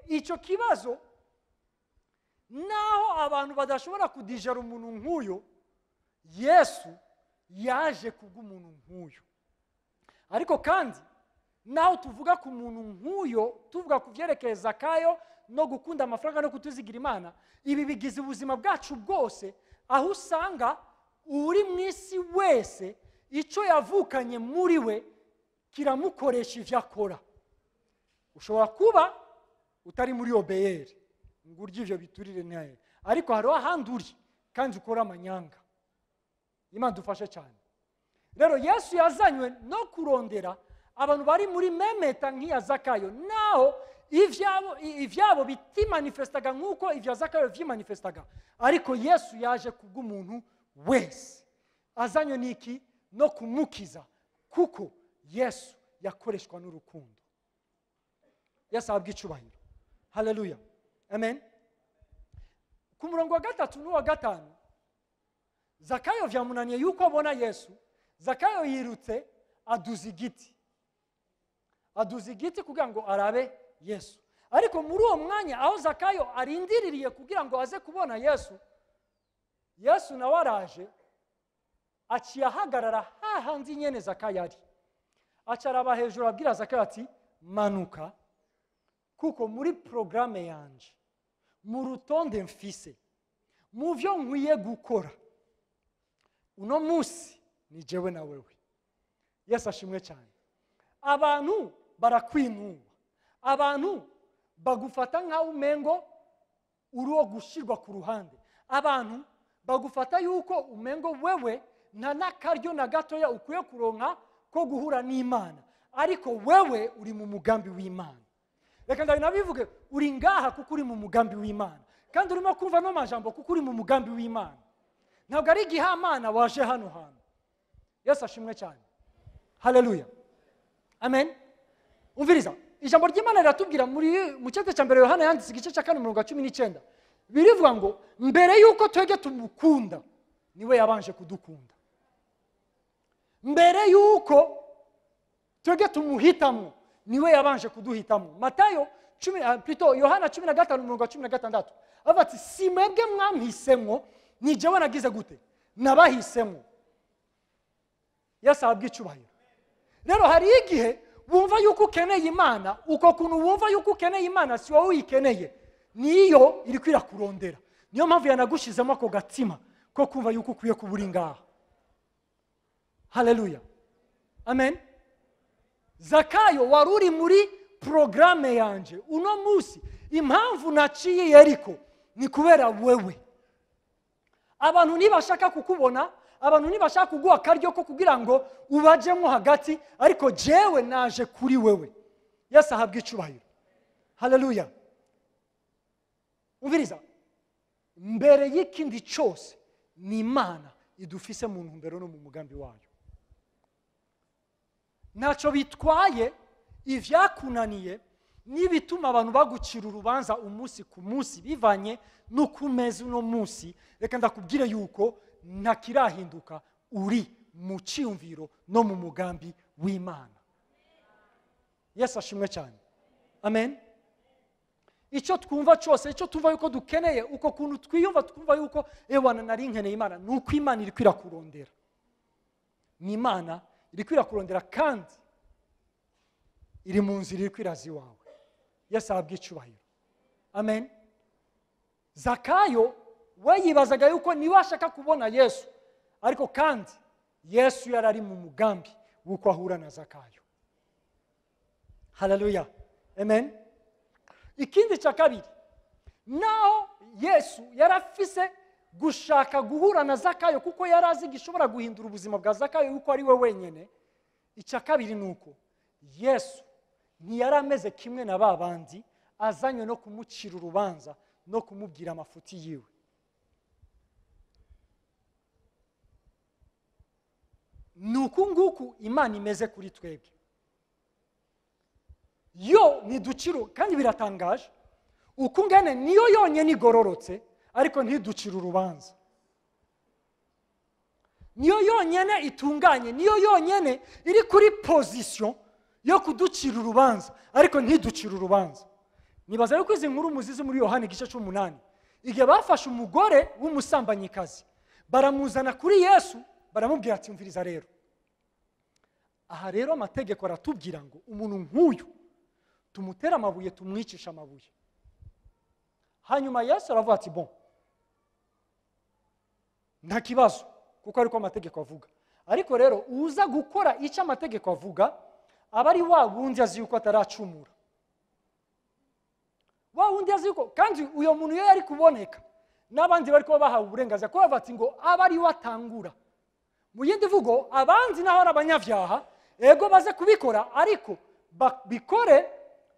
Icyo kibazo, naho abantu badashobora kudijera umuntu nk'uyu, Yesu yaje kubw'umuntu nk'uyu. Ariko kandi naho tuvuga ku muntu nk'uyo, tuvuga ku byerekeye Zakayo no gukunda amafaranga no kutuzigira Imana, ibi bigize ubuzima bwacu bwose, aho usanga uri mu isi wese icyo yavukanye muri we kiramukoresha ibyo akora. Ushobora kuba utari muri OBR ngo urye ibyo biturire ntaye, ariko hariho ahandi uri kandi ukora amanyanga. Imana dufashe cyane. Rero Yesu yazanywe no kurondera abantu bari muri même état nk'iya Zakayo, naho ibyabo bitimanifestaga nk'uko ibya Zakayo byimanifestaga, ariko Yesu yaje kubw'umuntu wese, azanywe n'iki? No kumukiza, kuko Yesu yakoreshwa n'urukundo. Yesu ahabwa icyubahiro. Haleluya, amen. Ku murongo wa 3 n'uwa 5, Zakayo vyamunaniye yuko abona Yesu. Zakayo yirutse aduza igiti, aduza igiti kugira ngo arabe Yesu. Ariko muri uwo mwanya aho Zakayo arindiririye kugira ngo aze kubona Yesu, Yesu nawe araje, aciye ahagarara hahandi nyene Zakayo ari, aca araba hejuru, abwira Zakayo ati manuka, kuko muri programme yanje, mu rutonde mfise, mu vyo nkwiye gukora uno munsi ni jewe na wewe. Yesu ashimwe cyane. Abantu barakwinuba, abantu bagufata nkaho umengo uri uwo gushirwa ku ruhande, abantu bagufata yuko umengo wewe nta n'akaryo na gatoya ukwiye kuronka ko guhura n'Imana, ariko wewe uri mu mugambi w'Imana. Reka ndabivuge, uri ngaha kuko uri mu mugambi w'Imana, kandi urimo kumva no majambo kuko uri mu mugambi w'Imana. Ntabwo ari igihamana waje hano hantu. Yesu ashimwe cyane. Haleluya, amen. Umviriza, ijambo ry'Imana riratubwira muri mu cyete cya mbere Yohana yanditse igice cya 4 umurongo wa 19, birivuga ngo mbere yuko twege tumukunda niwe yabanje kudukunda. Mbere yuko twege tumuhitamo niwe yabanje kuduhitamo. Matayo 10, Yohana 15 umurongo wa 16 avuga ati si mwebwe mwampisemo, ni jewe nagize gute? Nabahisemo. Yesu ahabwa icyubahiro. Rero hari igihe wumva yuko ukeneye Imana, uko kuntu wumva yuko ukeneye Imana si wowe uyikeneye, niyo iri kwirakurondera. Niyo mpamvu yanagushizemo ako gatima ko kumva yuko ukwiye kuba uri ngaha. Haleluya, amen. Zakayo wari uri muri programme yanje uno munsi, impamvu naciye Yeriko ni kubera wewe. Abantu ntibashaka kukubona, Abantu ntibashaka kuguha akaryo ko kugira ngo ubajemo hagati, ariko jewe naje kuri wewe. Yesu ahabwa icubahiro. Haleluya. Umviriza, mbere y'ikindi cyose ni Imana idufise mu ntumbero no mu mugambi wayo. Ntacyo bitwaye ivyakunaniye n'ibituma abantu bagucira urubanza umunsi ku munsi bivanye n'uko umeze uno munsi. Reka ndakubwire yuko ntakirahinduka, uri mu cyiyumviro no mu mugambi w'Imana. Yesu ashimwe cyane. Amen. Icyo twumva cyose, icyo tumva yuko dukeneye, uko kuntu twiyumva twumva yuko ewana nari nkeneye Imana, ni uko Imana iri kwirakurondera. Ni Imana iri kwirakurondera kandi iri mu nzira iri kwiraza iwawe. Yesu ahabwe icyubahiro. Amen. Zakayo we yibazaga yuko niwe ashaka kubona Yesu, ariko kandi Yesu yari ari mu mugambi w'uko ahura na Zakayo. Haleluya. Amen. Ikindi cya kabiri, naho Yesu yarafise gushaka guhura na Zakayo kuko yari azi gishobora guhindura ubuzima bwa Zakayo yuko ari we wenyine. Icya kabiri ni uko Yesu ntiyari ameze kimwe na ba bandi azanywe no kumucira urubanza no kumubwira amafuti yiwe. Ni uku nguku Imana imeze kuri twebwe. Yo ntiducira, kandi biratangaje uko ngene niyo yonyine igororotse, ariko ntiducira urubanza. Niyo yonyine itunganye, niyo yonyine iri kuri position yo kuducira urubanza, ariko ntiducira urubanza. Nibaza yuko izi nkuru muzizi muri Yohana igice cy'umunani, igihe bafashe umugore w'umusambanyikazi baramuzana kuri Yesu, baramubwira ati umviriza rero, aha rero amategeko aratubwira ngo umuntu nk'uyu tumutera amabuye, tumwicisha amabuye. Hanyuma Yesu aravuga ati bon, nta kibazo kuko ariko amategeko avuga, ariko rero uza gukora icyo amategeko avuga aba ari wa wundi azi yuko ataracumura, wa wundi azi yuko, kandi uyo muntu iyo yari kuboneka n'abandi bari kuba bahawe uburenganzira kuko bati ngo aba ari we atangura. Mu yindi vugo, abandi naho ari abanyabyaha, ego baze kubikora, ariko bikore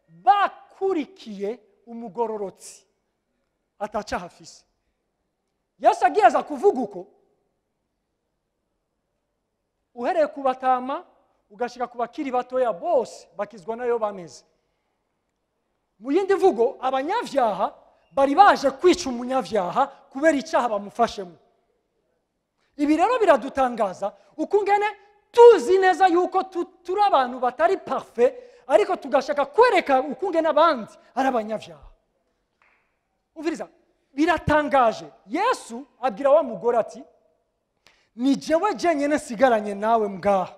bakurikiye umugororotsi atacaha afise. Yesu agiye aza kuvuga uko, uhereye ku batama ugashika ku bakiri batoya bose bakizwa nayo bameze. Mu yindi mvugo, abanyabyaha bari baje kwica umunyabyaha kubera icyaha bamufashemo. Ibi rero biradutangaza uko ngene tuzi neza yuko turi abantu batari parfait, ariko tugashaka kwereka uko ngene abandi ari abanyabyaha. Umviriza, biratangaje. Yesu abwira wa mugore ati ni jewe jenyene nsigaranye nawe mbwaha.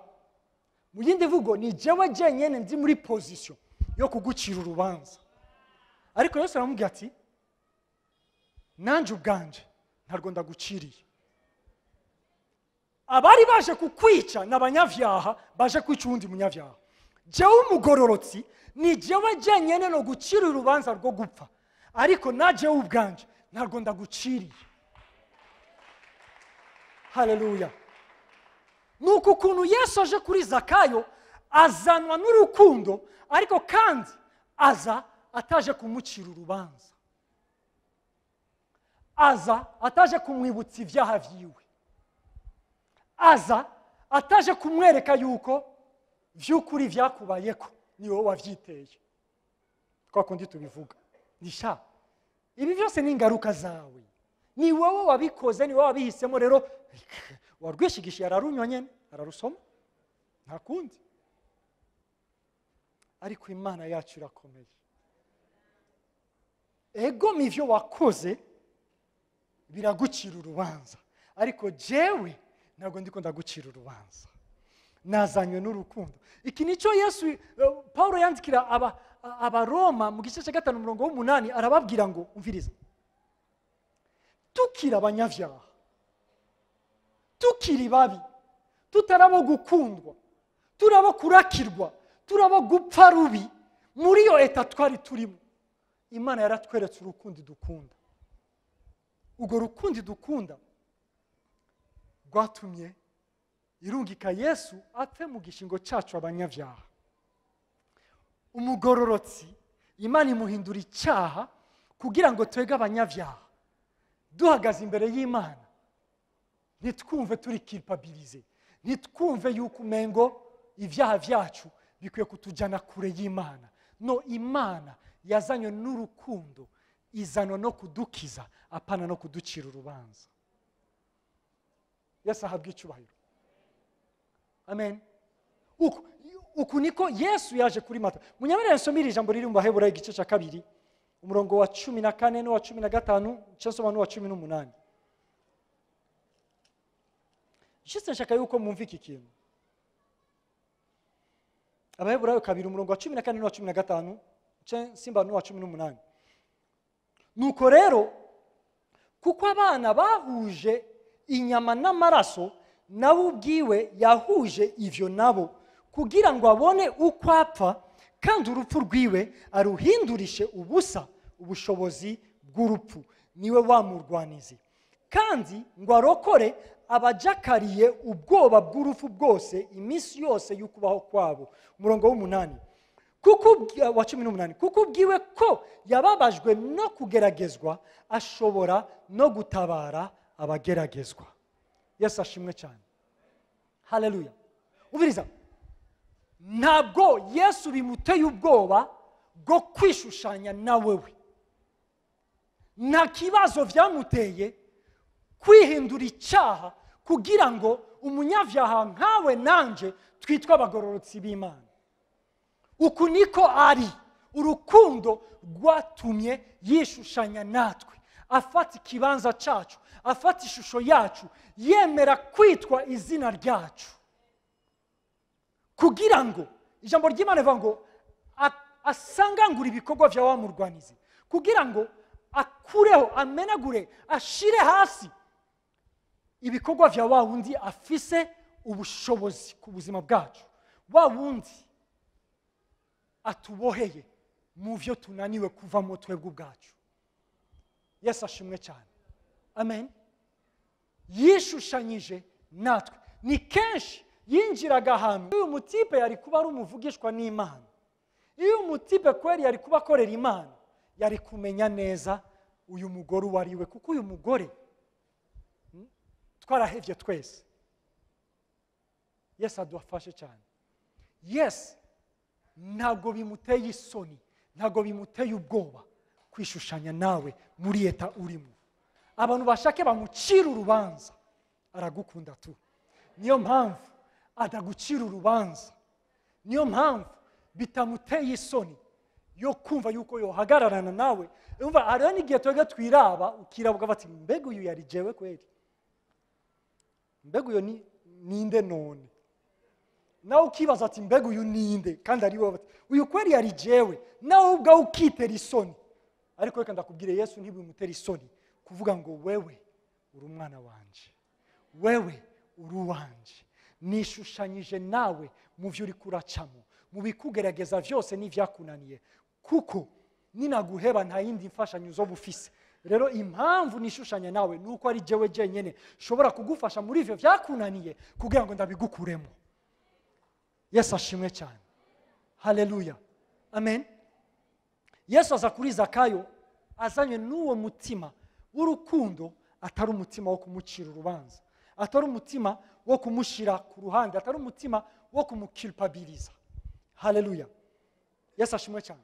Mu yindi mvugo, ni jewe jenyene ndi muri position yo kugucira urubanza. Ariko Yesu aramubwira ati nanje ubwanje ntarwo ndaguciriye. Abari baje kukwica n'abanyavyaha baje kwica uwundi munyavyaha. Jewe umugororotsi ni jewe jenyene no gucira urubanza rwo gupfa, ariko na jewe ubwanje ntarwo ndaguciriye. Haleluya. Nuko ukuntu Yesu aje kuri Zakayo azanwa n'urukundo, ariko kandi aza ataje kumucira urubanza, aza ataje kumwibutsa ibyaha vyiwe, aza ataje kumwereka yuko vy'ukuri vyakubayeko ni wowe wavyiteye. Kwa kundi tubivuga nisha, ibi byose ni ingaruka zawe, ni wowe wabikoze, ni wowe wabihisemo. Rero warwishigisha yararunywa nyene, ararusoma, nta kundi. Ariko Imana yacu irakomeye. Ego mivyo wakoze biragucira urubanza, ariko jewe ntabwo ndiko ndagucira urubanza, nazanywe n'urukundo. Iki nico Yesu Paulo yandikira Abaroma mu gice cya 5 umurongo w'umunani, arababwira ngo umviriza, tukiri abanyabyaha, tukiri babi, tutarabo gukundwa, turabo kurakirwa, turabo gupfa rubi, muri iyo eta twari turimo, Imana yaratweretse urukundo dukunda. Urwo rukundo dukunda rwatumye irungika Yesu apfe mu gishingo cyacu abanyabyaha. Umugororotsi Imana imuhindura icyaha kugira ngo twege abanyabyaha duhagaze imbere y'Imana ntitwumve turi culpabilize, ntitwumve yuko umengo ibyaha byacu bikwiye kutujyana kure y'Imana. No, Imana yazanywe n'urukundo, izanwa no kudukiza, apana no kuducira urubanza. Yesu ahabwe icyubahiro. Amen. Uku niko Yesu yaje kuri Mata. Munyemerere nsomire ijambo riri mu Baheburayo igice cya 2, umurongo wa 14 n'uwa 15, nsoma n'uwa 18. Juste nshaka yuko mwumva iki kintu. Abaheburayo 2 umurongo wa 14 n'uwa 15, simba n'uwa 18. Nuko rero kuko abana bahuje inyama n'amaraso, nawe ubwiwe yahuje ivyo nabo, kugira ngo abone uko apfa, kandi urupfu rwiwe aruhindurishe ubusa ubushobozi bw'urupfu, niwe wamurwanizi, kandi ngo arokore abajakariye ubwoba bw'urupfu bwose iminsi yose y'ukubaho kwabo. Umurongo w'umunani, kuko wa 18, kuko ubwiwe ko yababajwe no kugeragezwa, ashobora no gutabara abageragezwa. Yesu ashimwe cyane. Haleluya. Ubiriza, ntabwo Yesu bimuteye ubwoba bwo kwishushanya na wewe. Nta kibazo byamuteye kwihindura icyaha kugira ngo umunyabyaha nkawe nanje twitwe abagororotsi b'Imana. Uku niko ari urukundo rwatumye yishushanya natwe, afata ikibanza cyacu, afata ishusho yacu, yemera kwitwa izina ryacu, kugira ngo ijambo ry'Imana rivuga ngo asangangure ibikorwa bya wa murwanizi, kugira ngo akureho, amenagure, ashire hasi ibikorwa vya wa wundi afise ubushobozi ku buzima bwacu, wa wundi atuboheye mu vyo tunaniwe kuvamo twebwe ubwacu. Yesu ashimwe cyane. Amen. Yishushanyije natwe. Ni kenshi yinjiraga ahantu uyu mutipe yari kuba ari umuvugishwa n'Imana, iyo umutipe kweri yari kuba akorera Imana, yari kumenya neza uyu mugore uwo ari we, kuko uyu mugore twarahevye twese. Yesu adufashe cyane. Yes, ntabwo bimuteye isoni, ntabwo bimuteye ubwoba kwishushanya nawe muri eta urimo. Abantu bashake bamucira urubanza, aragukunda tu. Niyo mpamvu adagucira urubanza, niyo mpamvu bitamuteye isoni yo kumva yuko yohagararana nawe. Umva, hariho n'igihe twebwe twiraba, ukiraba ukavuga ati mbega uyu yari jewe kweri, mbega uyu ninde none? Nawe ukibaza ati mbega uyu ninde, kandi ari wowe, uyu kweri yari jewe. Nawe ubwawe ukitera isoni. Ariko reka ndakubwire, Yesu ntibimutera isoni kuvuga ngo wewe uri umwana wanje, wewe uri uwanje, nishushanyije nawe mu byo uri kuracamo, mu bikugerageza vyose n'ivyakunaniye, kuko ninaguheba nta yindi mfashanyo uzoba ufise. Rero impamvu nishushanya nawe nuko ari jewe jenyene nshobora kugufasha muri ivyo vyakunaniye kugira ngo ndabigukuremo. Yesu ashimwe cyane. Haleluya. Amen. Yesu aza kuri Zakayo azanye n'uwo mutima w'urukundo, atari umutima wo kumucira urubanza, atari umutima wo kumushira ku ruhande, atari umutima wo kumukilpabiliza. Haleluya. Yesu ashimwe cyane.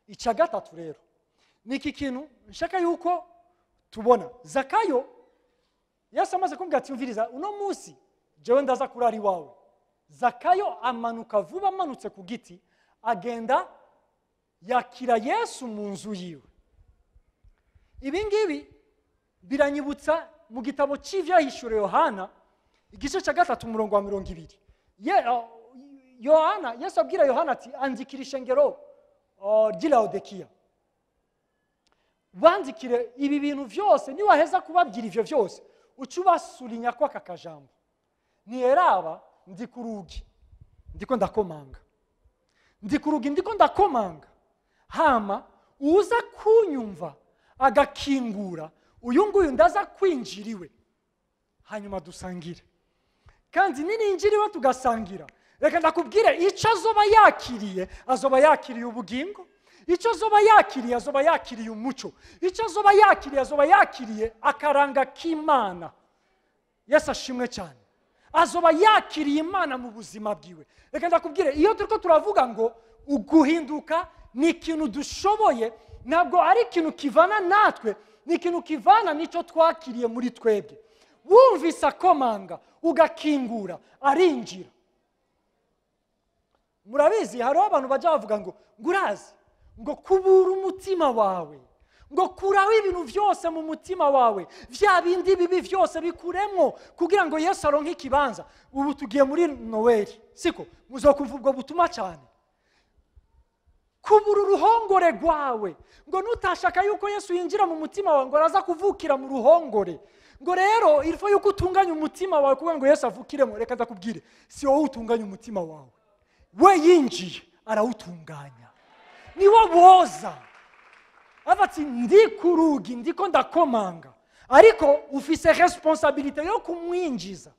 Icya gatatu rero ni iki kintu nshaka yuko tubona. Zakayo, Yesu amaze kumubwira ati umviriza, uno munsi jewe ndaza kurara iwawe. Zakayo amanuka vuba, amanutse ku giti, agenda yakira Yesu mu nzu yiwe. Ibi ngibi biranyibutsa mu gitabo cy'ivyahishuriwe Yohana igice cya 3 umurongo wa 20. Yohana, Yesu abwira Yohana ati andikira ishengero ry'i Laodikiya, bandikire ibi bintu vyose, niwaheza kubabwira ivyo vyose uca ubasurinya ko aka kajambo, niyeraba ndi ku rugi ndiko ndakomanga, ndi ku rugi ndiko ndakomanga, hama uza kunyumva agakingura, uyu nguyu ndaza kwinjira iwe, Hanyuma dusangire. Kandi nininjira iwe tugasangira, reka ndakubwire, icyo azoba yakiriye, azoba yakiriye ubugingo. Icyo azoba yakiriye, azoba yakiriye umuco. Icyo azoba yakiriye, azoba yakiriye akaranga k'Imana. Yesu ashimwe cyane. Azoba yakiriye Imana mu buzima bwiwe. Reka ndakubwire, iyo turiko turavuga ngo uguhinduka ni ikintu dushoboye, ntabwo ari ikintu kivana natwe, ni ikintu kivana n'icyo twakiriye muri twebwe. Wumvise akomanga ugakingura, arinjira. Murabizi, hariho abantu bajya bavuga ngo urazi ngo kubura umutima wawe, ngo kuraho ibintu byose mu mutima wawe, bya bindi bibi byose bikuremo kugira ngo Yesu aronke ikibanza. Ubu tugiye muri Noel, siko muzokumva ubwo butuma cyane. Kubura uruhongore rwawe, ngo nutashaka yuko Yesu yinjira mu mutima wawe, ngo araza kuvukira mu ruhongore. Ngo rero ilfo yuko utunganya umutima wawe kugira ngo Yesu avukiremo. Reka ndakubwire, si wowe utunganya umutima wawe, we yinjiye arawutunganya, niwo woza. Ati ndi ku rugi ndiko ndakomanga, ariko ufise responsabilité yo kumwinjiza,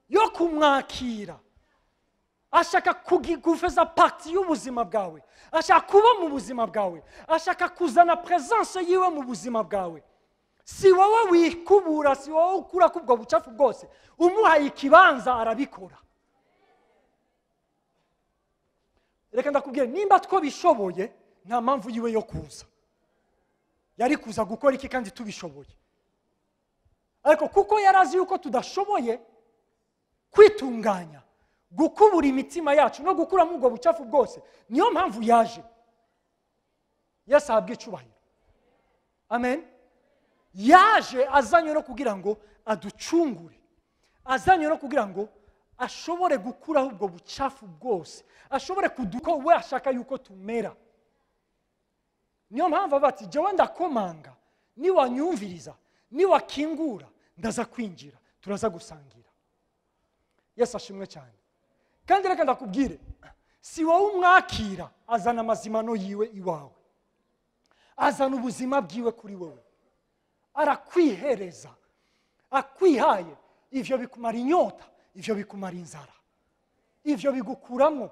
yo kumwakira. Ashaka gufeza partie y'ubuzima bwawe, ashaka kuba mu buzima bwawe, ashaka kuzana presence yiwe mu buzima bwawe. Si wowe wikubura, si wowe ukura kubwo bucafu bwose, umuhaye ikibanza arabikora. Reka ndakubwire, nimba twabishoboye nta mpamvu yiwe yo kuza. Yari kuza gukora iki kandi tubishoboye? Ariko kuko yarazi yuko tudashoboye kwitunganya, gukubura imitima yacu no gukuramo ubwo bucafu bwose, niyo mpamvu yaje. Yesu ahabwe icubahiro. Amen. Yaje azanywe no kugira ngo aducungure, azanywe no kugira ngo ashobore gukuraho ubwo bucafu bwose, ashobore kuduko we ashaka yuko tumera. Niyo mpamvu bati jewe ndakomanga, niwanyumviriza, niwakingura, ndaza kwinjira, turaza gusangira. Yesu ashimwe cyane. Kandi reka ndakubwire, si wowe umwakira, azana amazimano yiwe iwawe, azana ubuzima bwiwe kuri wowe, arakwihereza, akwihaye. Ivyo bikumara inyota, ivyo bikumara inzara, ivyo bigukuramo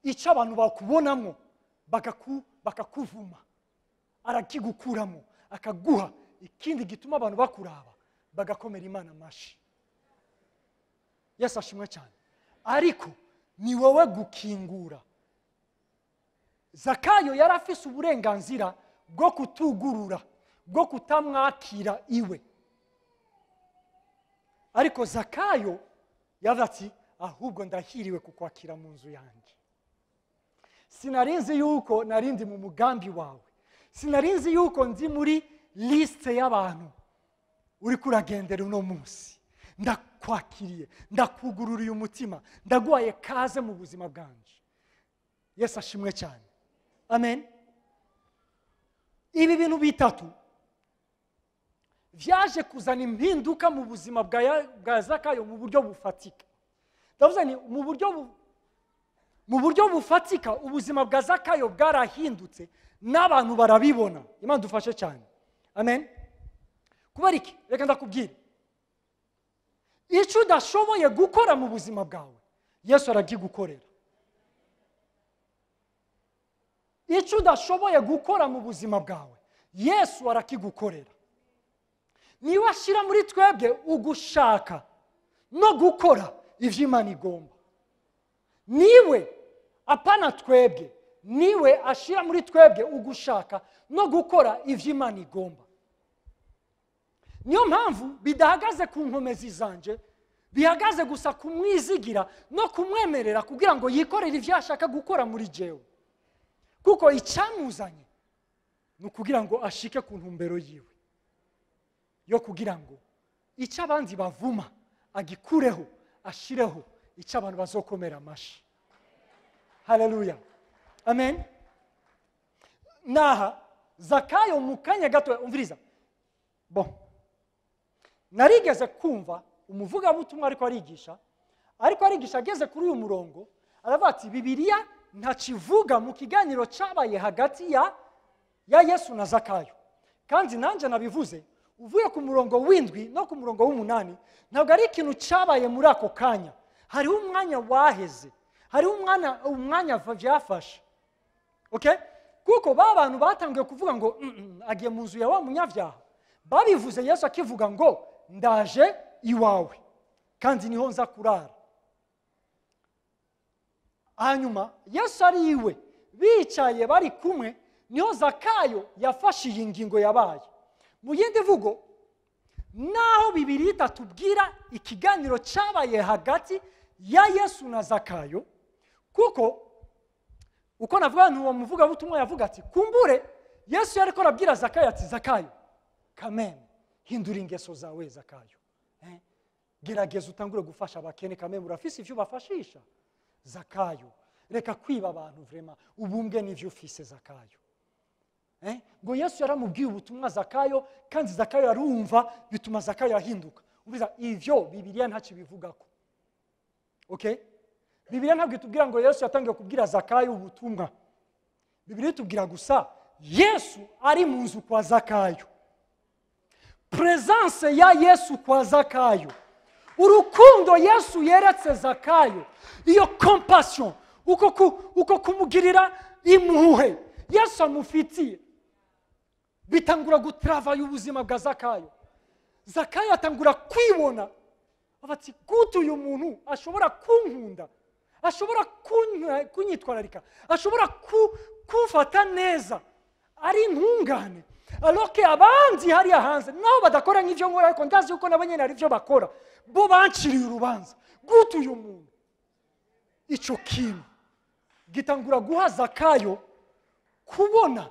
icyo abantu bakubonamo bakakuvuma, arakigukuramo akaguha ikindi gituma abantu bakuraba bagakomera Imana amashi. Yesu ashimwe cyane. Ariko ni wowe gukingura. Zakayo yari afise uburenganzira bwo kutugurura, bwo kutamwakira iwe. Ariko Zakayo yavuze ati ahubwo ndahiriwe kukwakira mu nzu yanjye. Sinarinzi yuko narindi mu mugambi wawe, sinarinzi yuko ndi muri liste y'abantu uri kuragendera uno munsi. Ndakwakiriye, ndakugururiye umutima, ndaguhaye kaze mu buzima bwanje. Yesu ashimwe cyane. Amen. Ibi bintu bitatu vyaje kuzana impinduka mu buzima bwa Zakayo mu buryo bufatika. Ndavuze ni mu buryo bufatika ubuzima bwa Zakayo bwarahindutse n'abantu barabibona. Imana dufashe cyane. Amen. Kubera iki? Reka ndakubwire, icyo udashoboye gukora mu buzima bwawe, Yesu aragigukorera. Icyo udashoboye gukora mu buzima bwawe, Yesu arakigukorera. Niwe ashyira muri twebwe ugushaka no gukora ivyo Imana igomba. Niwe, apana twebwe, niwe ashyira muri twebwe ugushaka no gukora ivyo Imana igomba. Niyo mpamvu bidahagaze ku nkomezi zanje, bihagaze gusa kumwizigira no kumwemerera kugira ngo yikorere ivyo ashaka gukora muri jewe. Kuko icyamuzanye ni ukugira ngo ashike ku ntumbero yiwe yo kugira ngo icyo abandi bavuma agikureho, ashireho icyo abantu bazokomera amashi. Haleluya. Amen. Naha Zakayo mu kanya gato, umviriza. Bon, narigeze kumva umuvugabutumwa ariko arigisha ageze kuri uyu murongo aravuga ati Bibiliya ntakivuga mu kiganiro cyabaye hagati ya Yesu na Zakayo. Kandi nanjye nabivuze, Uvuye ku murongo w'indwi no ku murongo w'umunani, ntabwo ari ikintu cyabaye muri ako kanya. Hariho umwanya waheze, hariho umwanya byafashe. Okay? Kuko ba bantu batangiye kuvuga ngo agiye mu nzu ya wa munyabyaha. Babivuze Yesu akivuga ngo ndaje iwawe kandi niho nza kurara. Hanyuma Yesu ari iwe, bicaye bari kumwe, niho Zakayo yafashe iyi ngingo yabaye. Mu yindi vugo, naho Bibiliya itatubwira ikiganiro cyabaye hagati ya Yesu na Zakayo, kuko uko navuga ntuwo muvugabutumwa yavuga ati kumbure Yesu yariko arabwira Zakayo ati Zakayo kameme hindura ingeso zawe Zakayo, gerageza utangure gufasha abakene, kameme urafise ivyo bafashisha. Zakayo reka kwiba abantu, vraiment ubumbwe n'ivyo ufise Zakayo. Ngo Yesu yaramubwiye ubutumwa Zakayo, kandi Zakayo arumva, bituma Zakayo ahinduka. Umviza ivyo Bibiliya ntacyo bivugako. Okay? Bibiliya ntabwo itubwira ngo Yesu yatangiye kubwira Zakayo ubutumwa. Bibiliya itubwira gusa Yesu ari mu nzu kwa Zakayo. Presence ya Yesu kwa Zakayo, urukundo Yesu yeretse Zakayo, iyo compassion, uko kumugirira impuhwe Yesu amufitiye, bitangura gutravayo ubuzima bwa Zakayo. Zakayo atangura kwibona, ati gute uyu muntu ashobora kunkunda, ashobora kunyitwararika, ashobora kumfata neza, ari intungane, alors que abandi hariya hanze nabo badakora nk'ivyo nkora, ariko ndazi yuko nabo nyene hari ivyo bakora, bo banciriye urubanza. Gute uyu muntu? Ico kintu gitangura guha Zakayo kubona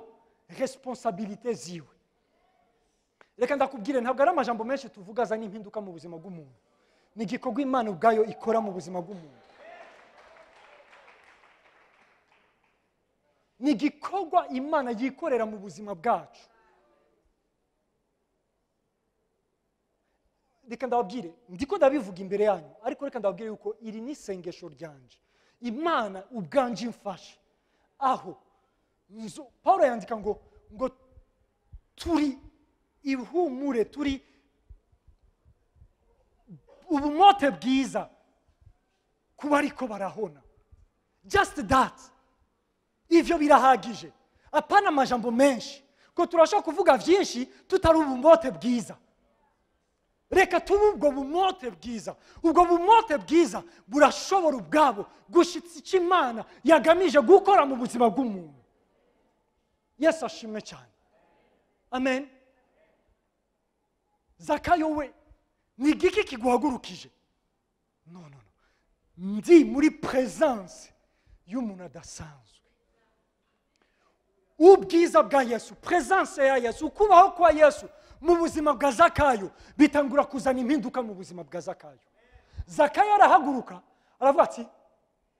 responsabilité ziwe. Reka ndakubwire, ntabwo ari amajambo menshi tuvuga azana impinduka mu buzima bw'umuntu. Ni igikorwa Imana ubwayo ikora mu buzima bw'umuntu. Ni igikorwa Imana yikorera mu buzima bwacu. Reka ndababwire, ndiko ndabivuga imbere yanyu, ariko reka ndababwire yuko iri ni isengesho ryanje. Imana ubwanje imfashe. Aho Paulo yandika ngo turi ihumure, turi ubumote bwiza kuba ariko barahona. Just that. Ivyo birahagije. Apana amajambo menshi, ko turashobora kuvuga vyinshi tutari ubumote bwiza. Reka tube ubwo bumote bwiza. Ubwo bumote bwiza burashobora ubwabo gushitsa icyo Imana yagamije gukora mu buzima bw'umuntu. Yesu ashimwe cyane. Amen. Zakayo we, ni igiki kiguhagurukije? No, no, no. Ndi muri presence y'umuntu adasanzwe. Ubwiza bwa Yesu, presence ya Yesu, kubaho kwa Yesu mu buzima bwa Zakayo bitangura kuzana impinduka mu buzima bwa Zakayo. Zakayo arahaguruka aravuga ati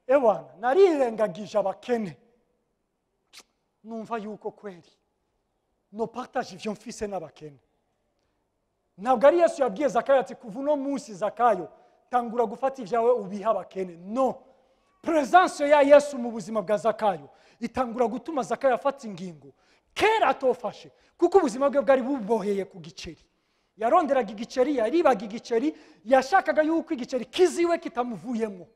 ewana narirengagije abakene, numva yuko kweri no partage ivyo mfise n'abakene. Ntabwo ari Yesu yabwiye Zakayo ati kuva uno munsi Zakayo tangura gufata ivyawe ubiha abakene. No, presence ya Yesu mu buzima bwa Zakayo itangura gutuma Zakayo afata ingingo kera atofashe, kuko ubuzima bwe bwari buboheye ku giceri. Yaronderaga igiceri, yaribaga igiceri, yashakaga yuko igiceri kiziwe kitamuvuyemo.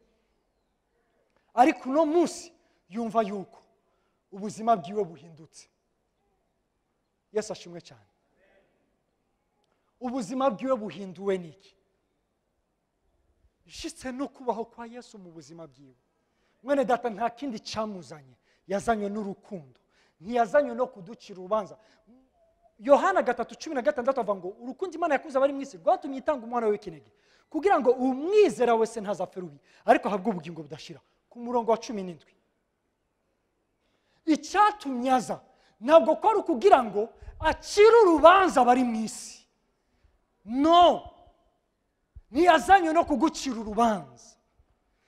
Ariko uno munsi yumva yuko ubuzima bwiwe buhindutse. Yesu ashimwe cyane. Ubuzima bwiwe buhinduwe niki? Jitse no kubaho kwa Yesu mu buzima bwiwe. Mwene data, nta kindi cyamuzanye, yazanywe n'urukundo, ntiyazanywe no kuducira urubanza. Yohana 3:16 avuga ngo urukundo Imana yakunze abari mu isi rwatumye itanga umwana w'ikinege kugira ngo umwizera wese ntazapfe rubi, ariko ahabwe ubugingo budashira. Ku murongo wa 17, icyatumye aza ntabwo kwari ukugira ngo acire urubanza abari mu isi. No, ntiyazanywe no kugucira urubanza,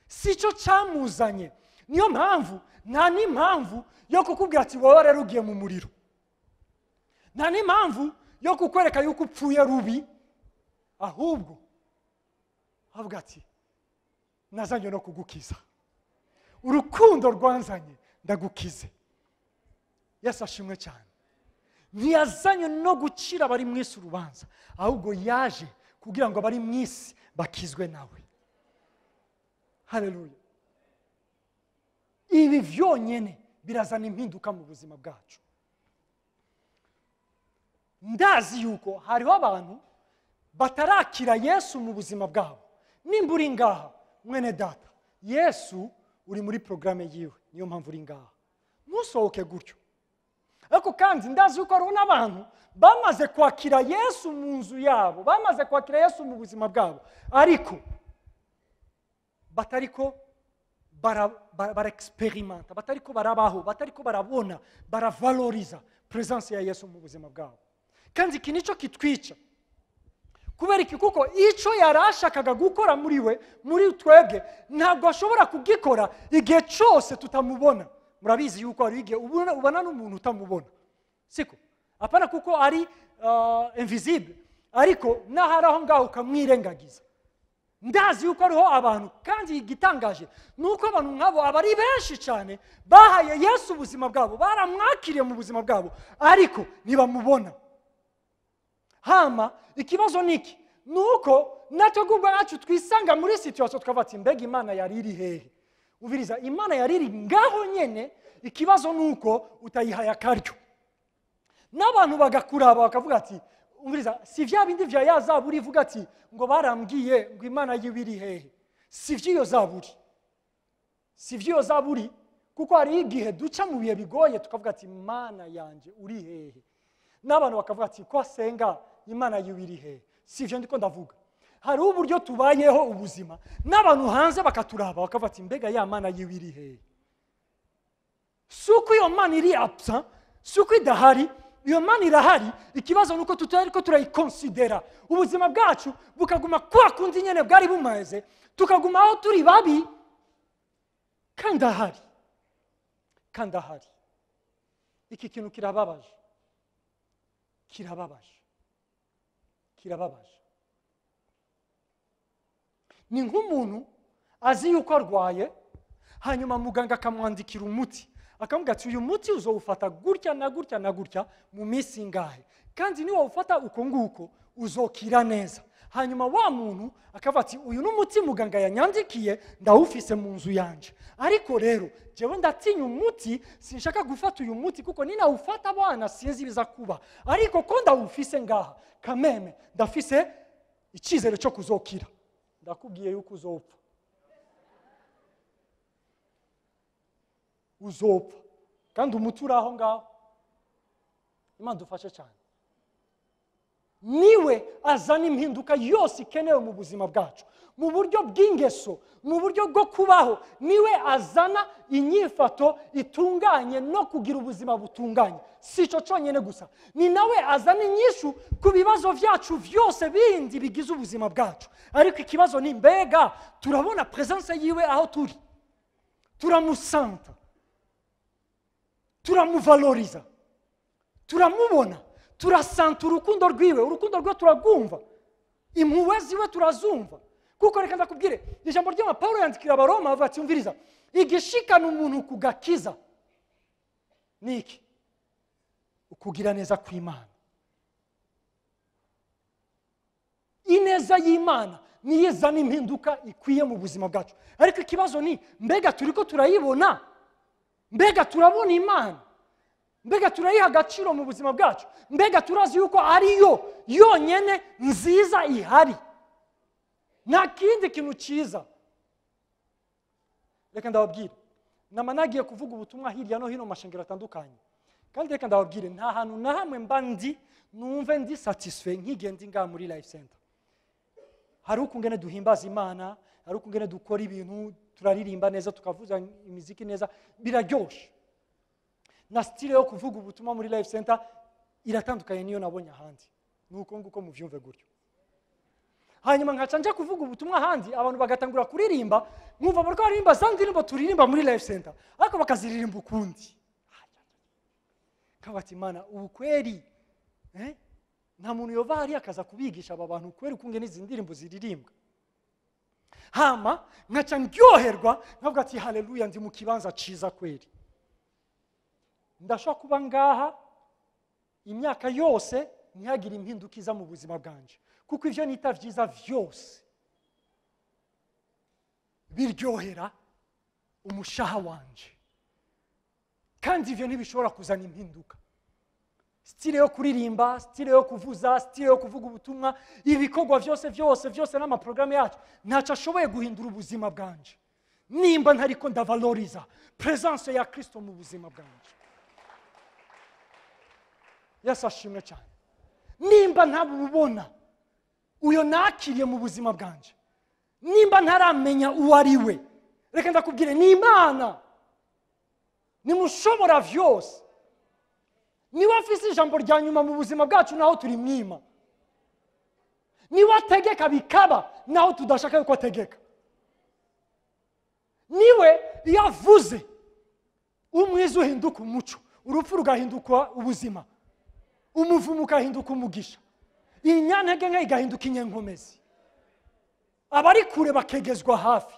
si cyo cyamuzanye. Niyo mpamvu nta n'impamvu yo kukubwira ati wowe rero ugiye mu muriro, nta n'impamvu yo kukwereka yuko upfuye rubi, ahubwo avuga ati nazanywe no kugukiza, urukundo rwanzanye ndagukize. Yesu ashimwe cyane. Ntiyazanywe no gucira abari mu isi urubanza, ahubwo yaje kugira ngo abari mu isi bakizwe nawe. Haleluya. Ibi vyonyene birazana impinduka mu buzima bwacu. Ndazi yuko hariho abantu batarakira Yesu mu buzima bwabo. Nimba uri ngaha mwene data, Yesu uri muri programme yiwe, niyo mpamvu uri ngaha, ntusohoke gutyo. Ariko kandi ndazi yuko hariho n'abantu bamaze kwakira Yesu mu nzu yabo, bamaze kwakira Yesu mu buzima bwabo, ariko batariko bara-experimenta, batariko barabaho, batariko barabona, baravaloriza presence ya Yesu mu buzima bwabo. Kandi iki nicyo kitwica. Kubera iki? Kuko icyo yarashakaga gukora muri we, muri twebwe, ntabwo ashobora kugikora igihe cyose tutamubona. Murabizi yuko hari igihe ubona n'umuntu utamubona, siko? Apana kuko ari invisible, ariko n'ahari aho ngaho ukamwirengagiza. Ndazi yuko hariho abantu, kandi igitangaje ni uko abantu nk'abo aba ari benshi cyane bahaye Yesu ubuzima bwabo, baramwakiriye mu buzima bwabo, ariko ntibamubona. Hama ikibazo niki? Nuko natwe ubwacu twisanga muri situation tukavuga ati mbega Imana yari iri hehe? Umviriza, Imana yari iri ngaho nyene, ikibazo nuko utayihaye akaryo. N'abantu bagakuraba bakavuga ati umviriza, si vya bindi vya ya zaburi ivuga ati ngo barambwiye ngo Imana yiwe iri hehe? Si vy'iyo zaburi, si vy'iyo zaburi, kuko hari igihe duca mu bihe bigoye tukavuga ati Imana yanje uri hehe? N'abantu bakavuga ati ko asenga Imana yiwe iri hehe? Si ivyo ndiko ndavuga. Hari uburyo tubayeho ubuzima n'abantu hanze bakaturaba bakavuga ati mbega ya Mana yiwe iri hehe? Si uko iyo Mana iri absent, si uko idahari, iyo Mana irahari. Ikibazo nuko tutariko turayikonsidera, ubuzima bwacu bukaguma kwa kundi nyene bwari bumaze, tukaguma aho turi babi, kandi ahari, kandi ahari. Iki kintu kirababaje, kirababaje, kirababaje. Ni nk'umuntu azi yuko arwaye, hanyuma muganga akamwandikira umuti, akamubwira ati uyu muti uzowufata gutya na gutya na gutya mu minsi ingahe, kandi niwawufata uko nguko uzokira neza. Hanyuma wa muntu akavuga ati uyu ni umuti muganga yanyandikiye, ndawufise mu nzu yanje, ariko rero jewe ndatinya umuti, sinshaka gufata uyu muti kuko ninawufata bwana sinzi ibiza kuba, ariko ko ndawufise ngaha kameme ndafise icyizere cyo kuzokira. Ndakubwiye yuko uzopfa, uzopfa, kandi umuti uri aho ngaho. Imana dufashe cyane. Niwe azana impinduka yose ikenewe mu buzima bwacu, mu buryo bw'ingeso, mu buryo bwo kubaho. Niwe azana inyifato itunganye no kugira ubuzima butunganye. Si icyo cyonyine gusa, ni nawe azana inyishu ku bibazo byacu byose bindi bigize ubuzima bwacu. Ariko ikibazo ni mbega turabona presence yiwe aho turi, turamusanta, turamuvaloriza, turamubona, turasanta urukundo rwiwe, urukundo rwe turagumva, impuhwe ziwe turazumva. Kuko reka ndakubwire, ijambo ry'Imana Paulo yandikira Abaroma avuga ati umviriza, igishikana umuntu kugakiza ni iki? Ukugira neza kw'Imana. Ineza y'Imana niyo izana impinduka ikwiye mu buzima bwacu. Ariko ikibazo ni mbega turiko turayibona? Mbega turabona Imana? Mbega turayiha agaciro mu buzima bwacu? Mbega turazi yuko ariyo yonyene nziza ihari, nta kindi kintu cyiza? Reka ndababwire, nama nagiye kuvuga ubutumwa hirya no hino mu mashengero atandukanye, kandi reka ndababwire, nta hantu na hamwe mba ndi numve ndi satisfait nk'igihe ndi ngaha muri Life Center. Hari ukungene duhimbaza Imana, hari ukungene dukora ibintu, turaririmba neza, tukavuza imiziki neza, biraryoshe. Na style yo kuvuga ubutumwa muri Life Center iratandukanye niyo nabonye ahandi. Nuko nguko muvyumve gutyo. Hanyuma nkaca nja kuvuga ubutumwa ahandi, abantu bagatangura kuririmba, nkumva bariko baririmba za ndirimbo turirimba muri Life Center, ariko bakaziririmba ukundi. Kabati Imana ubu kweri, nta muntu yova hari akaza kubigisha aba bantu kweri ukungene izi ndirimbo ziririmbwa. Hama nkaca ndyoherwa nkavuga ati haleluya, ndi mu kibanza ciza kweri. Ndashobora kuba ngaha Imyaka yose ntihagire impinduka iza mu buzima bwanje, kuko ivyo nita vyiza vyose biryohera umushaha wanje, kandi ivyo ntibishobora kuzana impinduka. Style yo kuririmba, style yo kuvuza, style yo kuvuga ubutumwa, ibikorwa vyose vyose vyose n'amaprograme yacu ntacyo ashoboye guhindura ubuzima bwanje nimba ntariko ndavaloriza presence ya Kristo mu buzima bwanje. Yesu ashimwe cyane. Nimba ntabubona uyo nakiriye mu buzima bwanje, nimba ntaramenya uwo ari we, reka ndakubwire, ni Imana nimushobora vyose, niwe afise ijambo rya nyuma mu buzima bwacu naho turimwima, niwe ategeka bikaba naho tudashaka yuko ategeka, niwe iyo avuze umwiza uhinduka umuco, urupfu rugahinduka ubuzima, umuvumo ugahinduka umugisha, inyantege nke igahinduka inyenkomezi, abari kure bakegezwa hafi.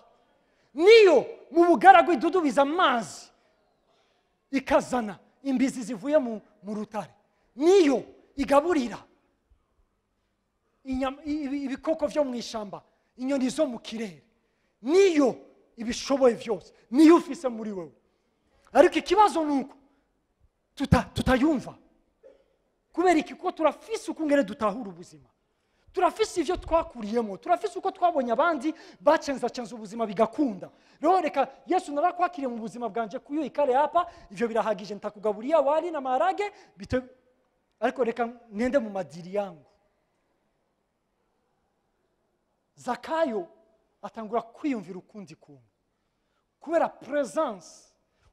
Niyo mu bugaragu idudubiza amazi ikazana imbizi zivuye mu rutare, niyo igaburira ibikoko vyo mu ishamba, inyoni zo mu kirere, niyo ibishoboye vyose, niyo ufise muri wewe. Ariko ikibazo nuko tutayumva. Kubera iki? Kuko turafise ukungere dutahura ubuzima, turafise ivyo twakuriyemo, turafise uko twabonye abandi bacenza ubuzima bigakunda. Rero reka Yesu narakwakiriye mu buzima bwanje kuyo ikare hapa, ivyo birahagije, ntakugaburiya wali na maharage, ariko reka nende mu madiri yangu. Zakayo atangura kwiyumvira ukundi kuntu kubera presence,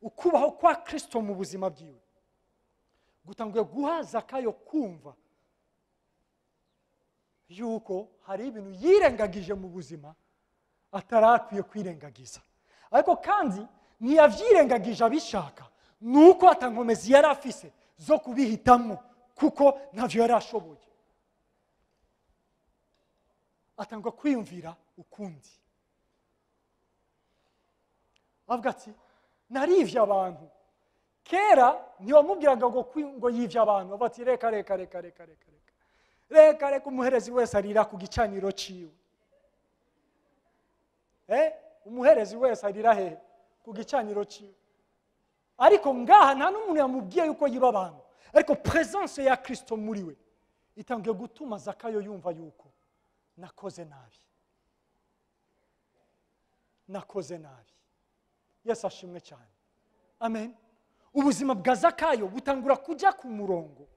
ukubaho kwa Kristo mu buzima bwiwe gutanguye guha Zakayo kumva yuko hari ibintu yirengagije mu buzima atarakwiye kwirengagiza. Ariko kandi ntiyavyirengagije abishaka, nuko atankomezi yari afise zo kubihitamo kuko ntavyo yari ashoboye. Atangwa kwiyumvira ukundi, avuga ati narivye abantu. Kera ntiwamubwiraga ngo yivye abantu, avuga ati reka reka reka reka reka reka reka, umuherezi wese arira ku gicaniro ciwe. Umuherezi wese arira hehe? Ku gicaniro ciwe. Ariko ngaha nta n'umuntu yamubwiye yuko yiba abantu, ariko presence ya Kristo muri we itangiye gutuma Zakayo yumva yuko nakoze nabi, nakoze nabi. Yesu ashimwe cyane. Amen. Ubuzima bwa Zakayo butangura kujya ku murongo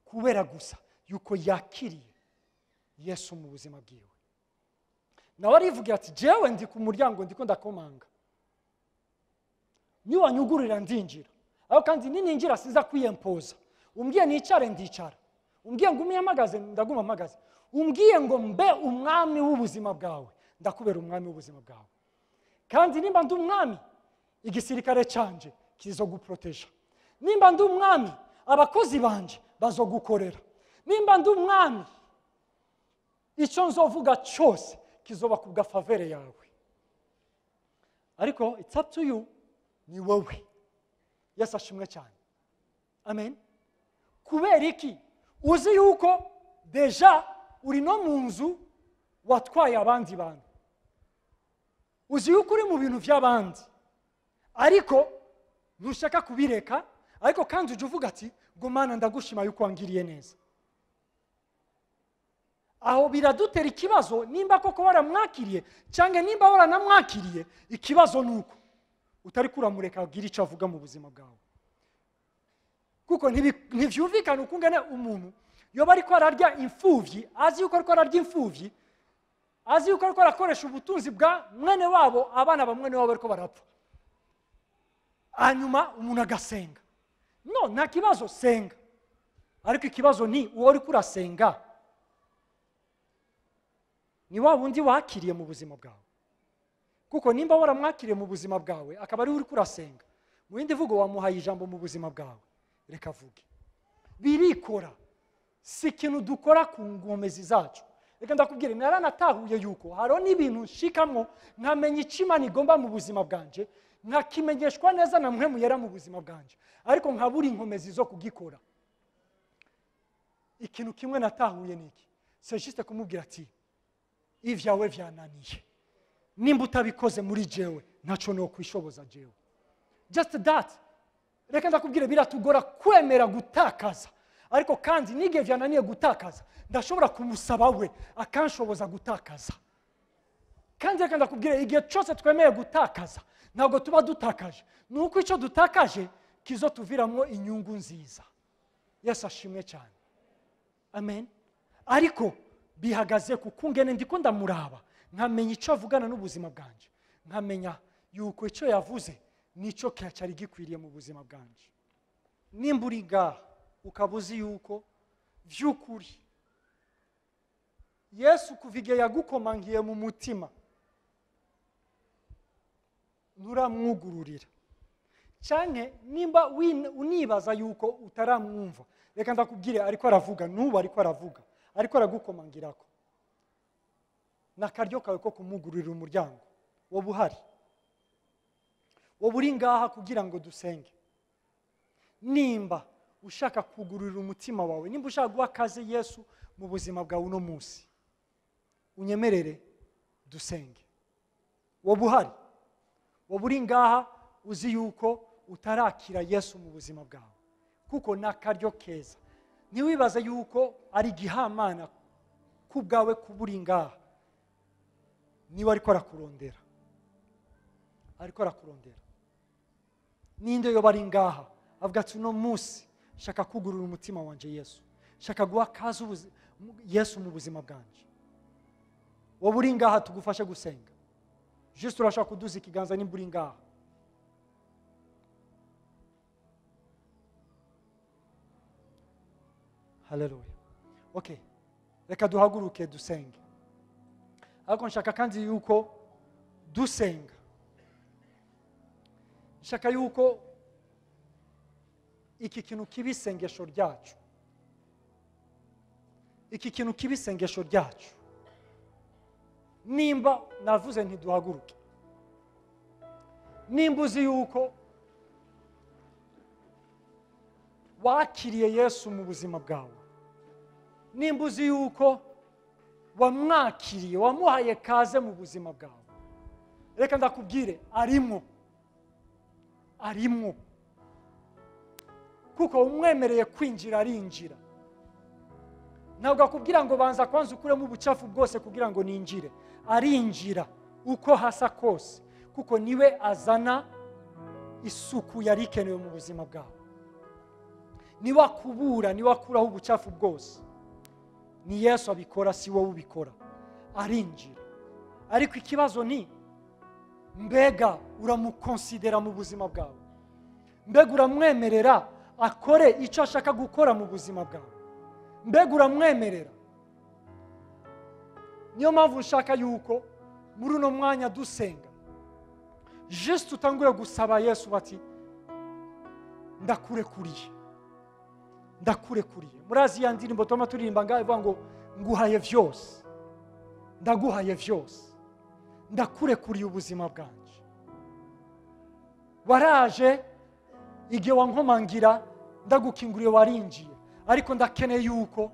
kubera gusa yuko yakiriye Yesu mu buzima bwiwe. Nawe arivugira ati jewe ndi ku muryango ndiko ndakomanga, niwanyugurira ndinjira, aho kandi nininjira sinza kwiyempoza, umbwiye nicare ndicara, umbwiye ngo umyamagaze ndaguma mpagaze, umbwiye ngo mbe umwami w'ubuzima bwawe ndakubera umwami w'ubuzima bwawe. Kandi nimba ndi umwami, igisirikare canje kizoguproteja, nimba ndi umwami, abakozi banje bazogukorera, nimba ndi umwami, icyo nzovuga cyose kizoba kubwa favere yawe. Ariko it's up to you, ni wowe. Yesu ashimwe cyane. Amen. Kubera iki? Uzi yuko deja uri no mu nzu watwaye abandi bantu, uzi yuko uri mu bintu by'abandi, ariko ntushaka kubireka, ariko kandi ujya uvuga ati ngo Mana ndagushima yuko wangiriye neza. Aho biradutera ikibazo nimba koko waramwakiriye cyangwa nimba waranamwakiriye. Ikibazo nuko utari kuramureka agira icyo avuga mu buzima bwawe, kuko ntibyumvikana ukungene umuntu yoba ariko ararya imfuvyi, azi yuko ariko ararya imfuvyi, azi yuko ariko arakoresha ubutunzi bwa mwene wabo, abana ba mwene wabo ariko barapfa, hanyuma umuntu agasenga. No, nta kibazo, senga, ariko ikibazo ni uwo uriko urasenga ni wa wundi wakiriye mu buzima bwawe. Kuko nimba waramwakiriye mu buzima bwawe akaba ari uriko urasenga, mu yindi vugo wamuhaye ijambo mu buzima bwawe, reka avuge. Birikora, si ikintu dukora ku ngomezi zacu. Reka ndakubwira, naranatahuye yuko hariho n'ibintu nshikamwo nkamenya icyo Imana igomba mu buzima bwanje, nkakimenyeshwa neza na mpwemu yera mu buzima bwanje, ariko nkabura inkomezi zo kugikora. Ikintu kimwe natahuye niki, c'est juste kumubwira ati ivyawe vyananiye, nimba utabikoze muri jewe ntaco no kwishoboza jewe. Just that. Reka ndakubwire, biratugora kwemera gutakaza, ariko kandi n'igihe vyananiye gutakaza ndashobora kumusaba we akanshoboza gutakaza. Kandi reka ndakubwire, igihe cyose twemeye gutakaza ntabwo tuba dutakaje, ni uko icyo dutakaje kizotuviramo inyungu nziza. Yesu ashimwe cyane, amen. Ariko bihagaze ku kungene ndiko ndamuraba, nkamenya icyo avugana n'ubuzima bwanje, nkamenya yuko icyo yavuze nicyo cyari gikwiriye mu buzima bwanje. Nimba uri ngaha ukaba uzi yuko vy'ukuri Yesu kuva igihe yagukomangiye mu mutima nturamwugururira, canke nimba unibaza yuko utaramwumva, reka ndakubwire, ariko aravuga n'ubu, ariko aravuga, ariko aragukomangirako. N'akaryo kawe ko kumugururira umuryango. Wowe uhari, wowe uri ngaha kugira ngo dusenge, nimba ushaka kugururira umutima wawe, nimba ushaka guha akaze Yesu mu buzima bwawe uno munsi, unyemerere dusenge. Wowe uhari, wowe uri ngaha uzi yuko utarakira Yesu mu buzima bwawe, kuko n'akaryo keza. Ntiwibaze yuko ari igihamana ku bwawe kuba uri ngaha. Niba ariko arakurondera, ariko arakurondera. Ninde yoba ari ngaha avuga ati uno munsi shaka kugurura umutima wanje Yesu, shaka guha akaze Yesu mu buzima bwanje. Wowe uri ngaha tugufashe gusenga. Juste urashaka kuduza ikiganza nimba uri ngaha. Haleluya. Okay, reka duhaguruke dusenge. Ariko nshaka kandi yuko dusenga, nshaka yuko iki kintu kiba isengesho ryacu, iki kintu kiba isengesho ryacu. Nimba navuze ntiduhaguruke, nimba uzi yuko wakiriye Yesu mu buzima bwawe, nimba uzi yuko wamwakiriye, wamuhaye kaze mu buzima bwawe, reka ndakubwire, arimo, arimo, kuko umwemereye kwinjira arinjira. Ntabwo akubwira ngo banza kwanza ukuremo ubucafu bwose kugira ngo ninjire. Arinjira uko hasa kose, kuko niwe azana isuku yari ikenewe mu buzima bwawe. Niwe akubura, niwe akuraho ubucafu bwose. Ni Yesu abikora, si wowe ubikora. Arinjira. Ariko ikibazo ni mbega uramukonsidera mu buzima bwawe? Mbega uramwemerera akore icyo ashaka gukora mu buzima bwawe? Mbega uramwemerera? Niyo mpamvu nshaka yuko muri uno mwanya dusenga, juste utangure gusaba Yesu bati ndakurekuriye, ndakurekuriye. Murazi ya ndirimbo tuma turirimba ngaho ivuga ngo nguhaye vyose, ndaguhaye vyose, ndakurekuriye ubuzima bwanje. Waraje igihe wankomangira ndagukinguriye, warinjiye, ariko ndakeneye yuko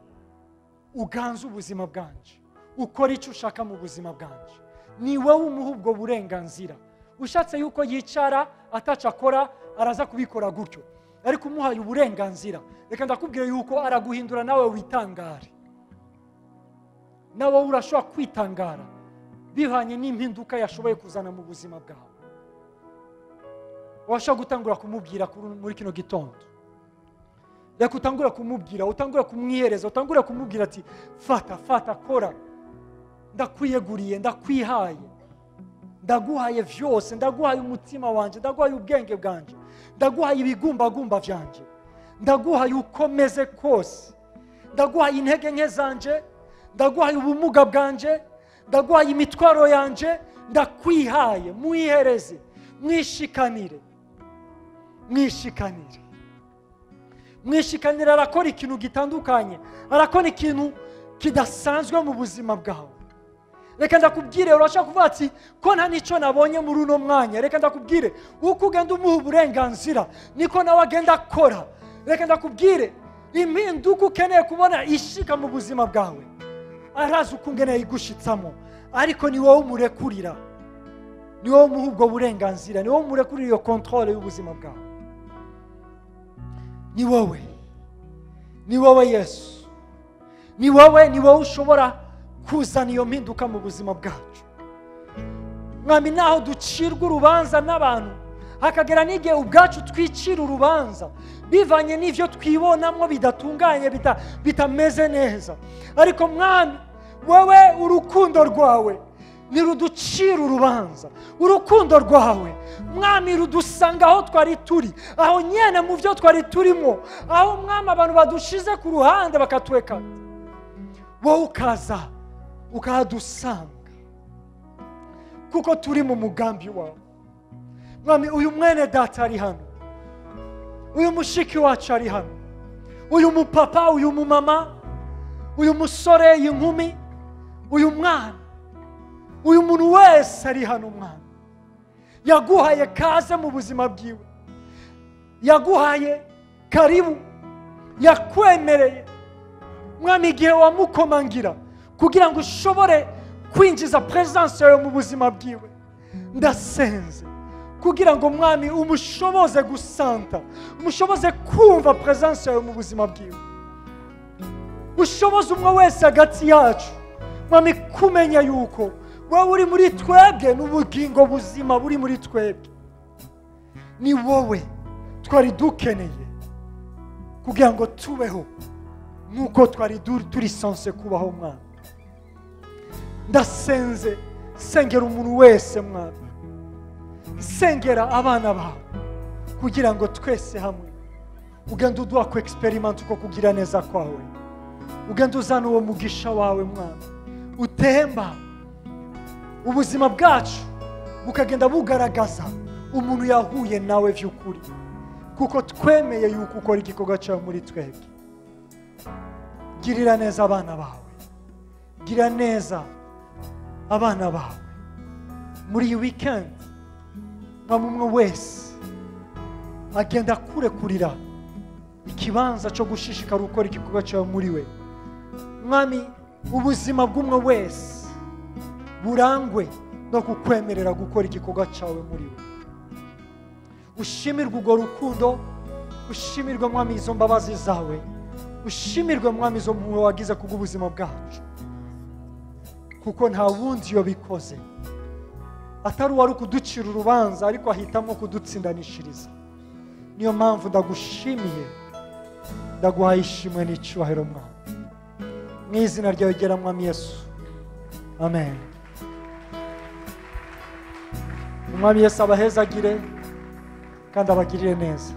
uganza ubuzima bwanje, ukora icyo ushaka mu buzima bwanje. Ni wowe umuha ubwo burenganzira. Ushatse yuko yicara ataca akora, araza kubikora gutyo, ariko umuhaye uburenganzira, reka ndakubwira yuko araguhindura nawe witangare. Nawe urashobora kwitangara bihanye n'impinduka yashoboye kuzana mu buzima bwawe. Washobora gutangura kumubwira muri kino gitondo. Reka utangura kumubwira, utangura kumwihereza, utangura kumubwira ati fata, fata, kora, ndakwiyeguriye, ndakwihaye, ndaguhaye vyose, ndaguhaye umutima wanje, ndaguhaye ubwenge bwanje, ndaguhaye ibigumbagumba vyanje, ndaguhaye uko meze kose, ndaguhaye intege nke zanje, ndaguhaye ubumuga bwanje, ndaguhaye imitwaro yanje, ndakwihaye. Mwihereze, mwishikanire, mwishikanire, mwishikanire. Arakora ikintu gitandukanye, arakora ikintu kidasanzwe mu buzima bwawe. Reka ndakubwire, urashaka kuvuga ati ko nta nicyo nabonye muri uno mwanya. Reka ndakubwire, uko ugenda umuha uburenganzira niko nawe agenda akora. Reka ndakubwire, Impinduka ukeneye kubona ishika mu buzima bwawe, arazi ukungene yigushitsamo, ariko ni wowe umurekurira, ni wowe umuha ubwo burenganzira, ni wowe umurekurira iyo controle y'ubuzima bwawe. Ni wowe, ni wowe Yesu, ni wowe, ni wowe ushobora kuzana iyo mpinduka mu buzima bwacu. Mwami, naho ducirwa urubanza n'abantu, hakagera n'igihe ubwacu twicira urubanza bivanye n'ivyo twibonamwo bidatunganye, bitameze neza, ariko Mwami, wowe urukundo rwawe ntiruducira urubanza. Urukundo rwawe Mwami rudusanga aho twari turi, aho nyene mu vyo twari turimo, aho Mwami abantu badushize ku ruhande bakatweka, wowe ukaza ukahadusanga, kuko turi mu mugambi wawe. Mwami, uyu mwene data ari hano, uyu mushiki wacu ari hano, uyu mupapa, uyu mumama, uyu musore, iyi nkumi, uyu mwana, uyu muntu wese ari hano, mwana yaguhaye kaze mu buzima bwiwe, yaguhaye karibu, yakwemereye Mwami igihe wamukomangira kugira ngo ushobore kwinjiza presence yawe mu buzima bwiwe. Ndasenze kugira ngo Mwami umushoboze gusanta, umushoboze kumva presence yawe mu buzima bwiwe, ushoboze umwe wese hagati yacu Mwami kumenya yuko wowe uri muri twebwe n'ubugingo buzima buri muri twebwe. Ni wowe twari dukeneye kugira ngo tubeho nk'uko twari turi sanse kubaho. Mwami, ndasenze, sengera umuntu wese Mwami, sengera abana bawe kugira ngo twese hamwe ugende uduha ku experiment uko kugira neza kwawe, ugende uzana uwo mugisha wawe Mwami utemba, ubuzima bwacu bukagenda bugaragaza umuntu yahuye nawe vy'ukuri, kuko twemeye yuko ukora igikorwa cyawe muri twebwe. Girira neza abana bawe, gira neza abana bawe muri iyi weekend. Mwami, umwe wese agenda kurekurira ikibanza cyo gushishikara gukora igikorwa cyawe muri we. Mwami, ubuzima bw'umwe wese burangwe no kukwemerera gukora igikorwa cyawe muri we. Ushimirwe urwo rukundo, ushimirwe Mwami izo mbabazi zawe, ushimirwe Mwami izo mpuhwe wagize kubw'ubuzima bwacu, kuko nta wundi yobikoze atari uwari kuducira urubanza, ariko ahitamo kudutsindanishiriza. Niyo mpamvu ndagushimiye, ndaguhaye ishimwe n'icyubahiro Mwami, mu izina ryawe ryera Mwami Yesu, amen. Umwami Yesu abahezagire kandi abagirire neza.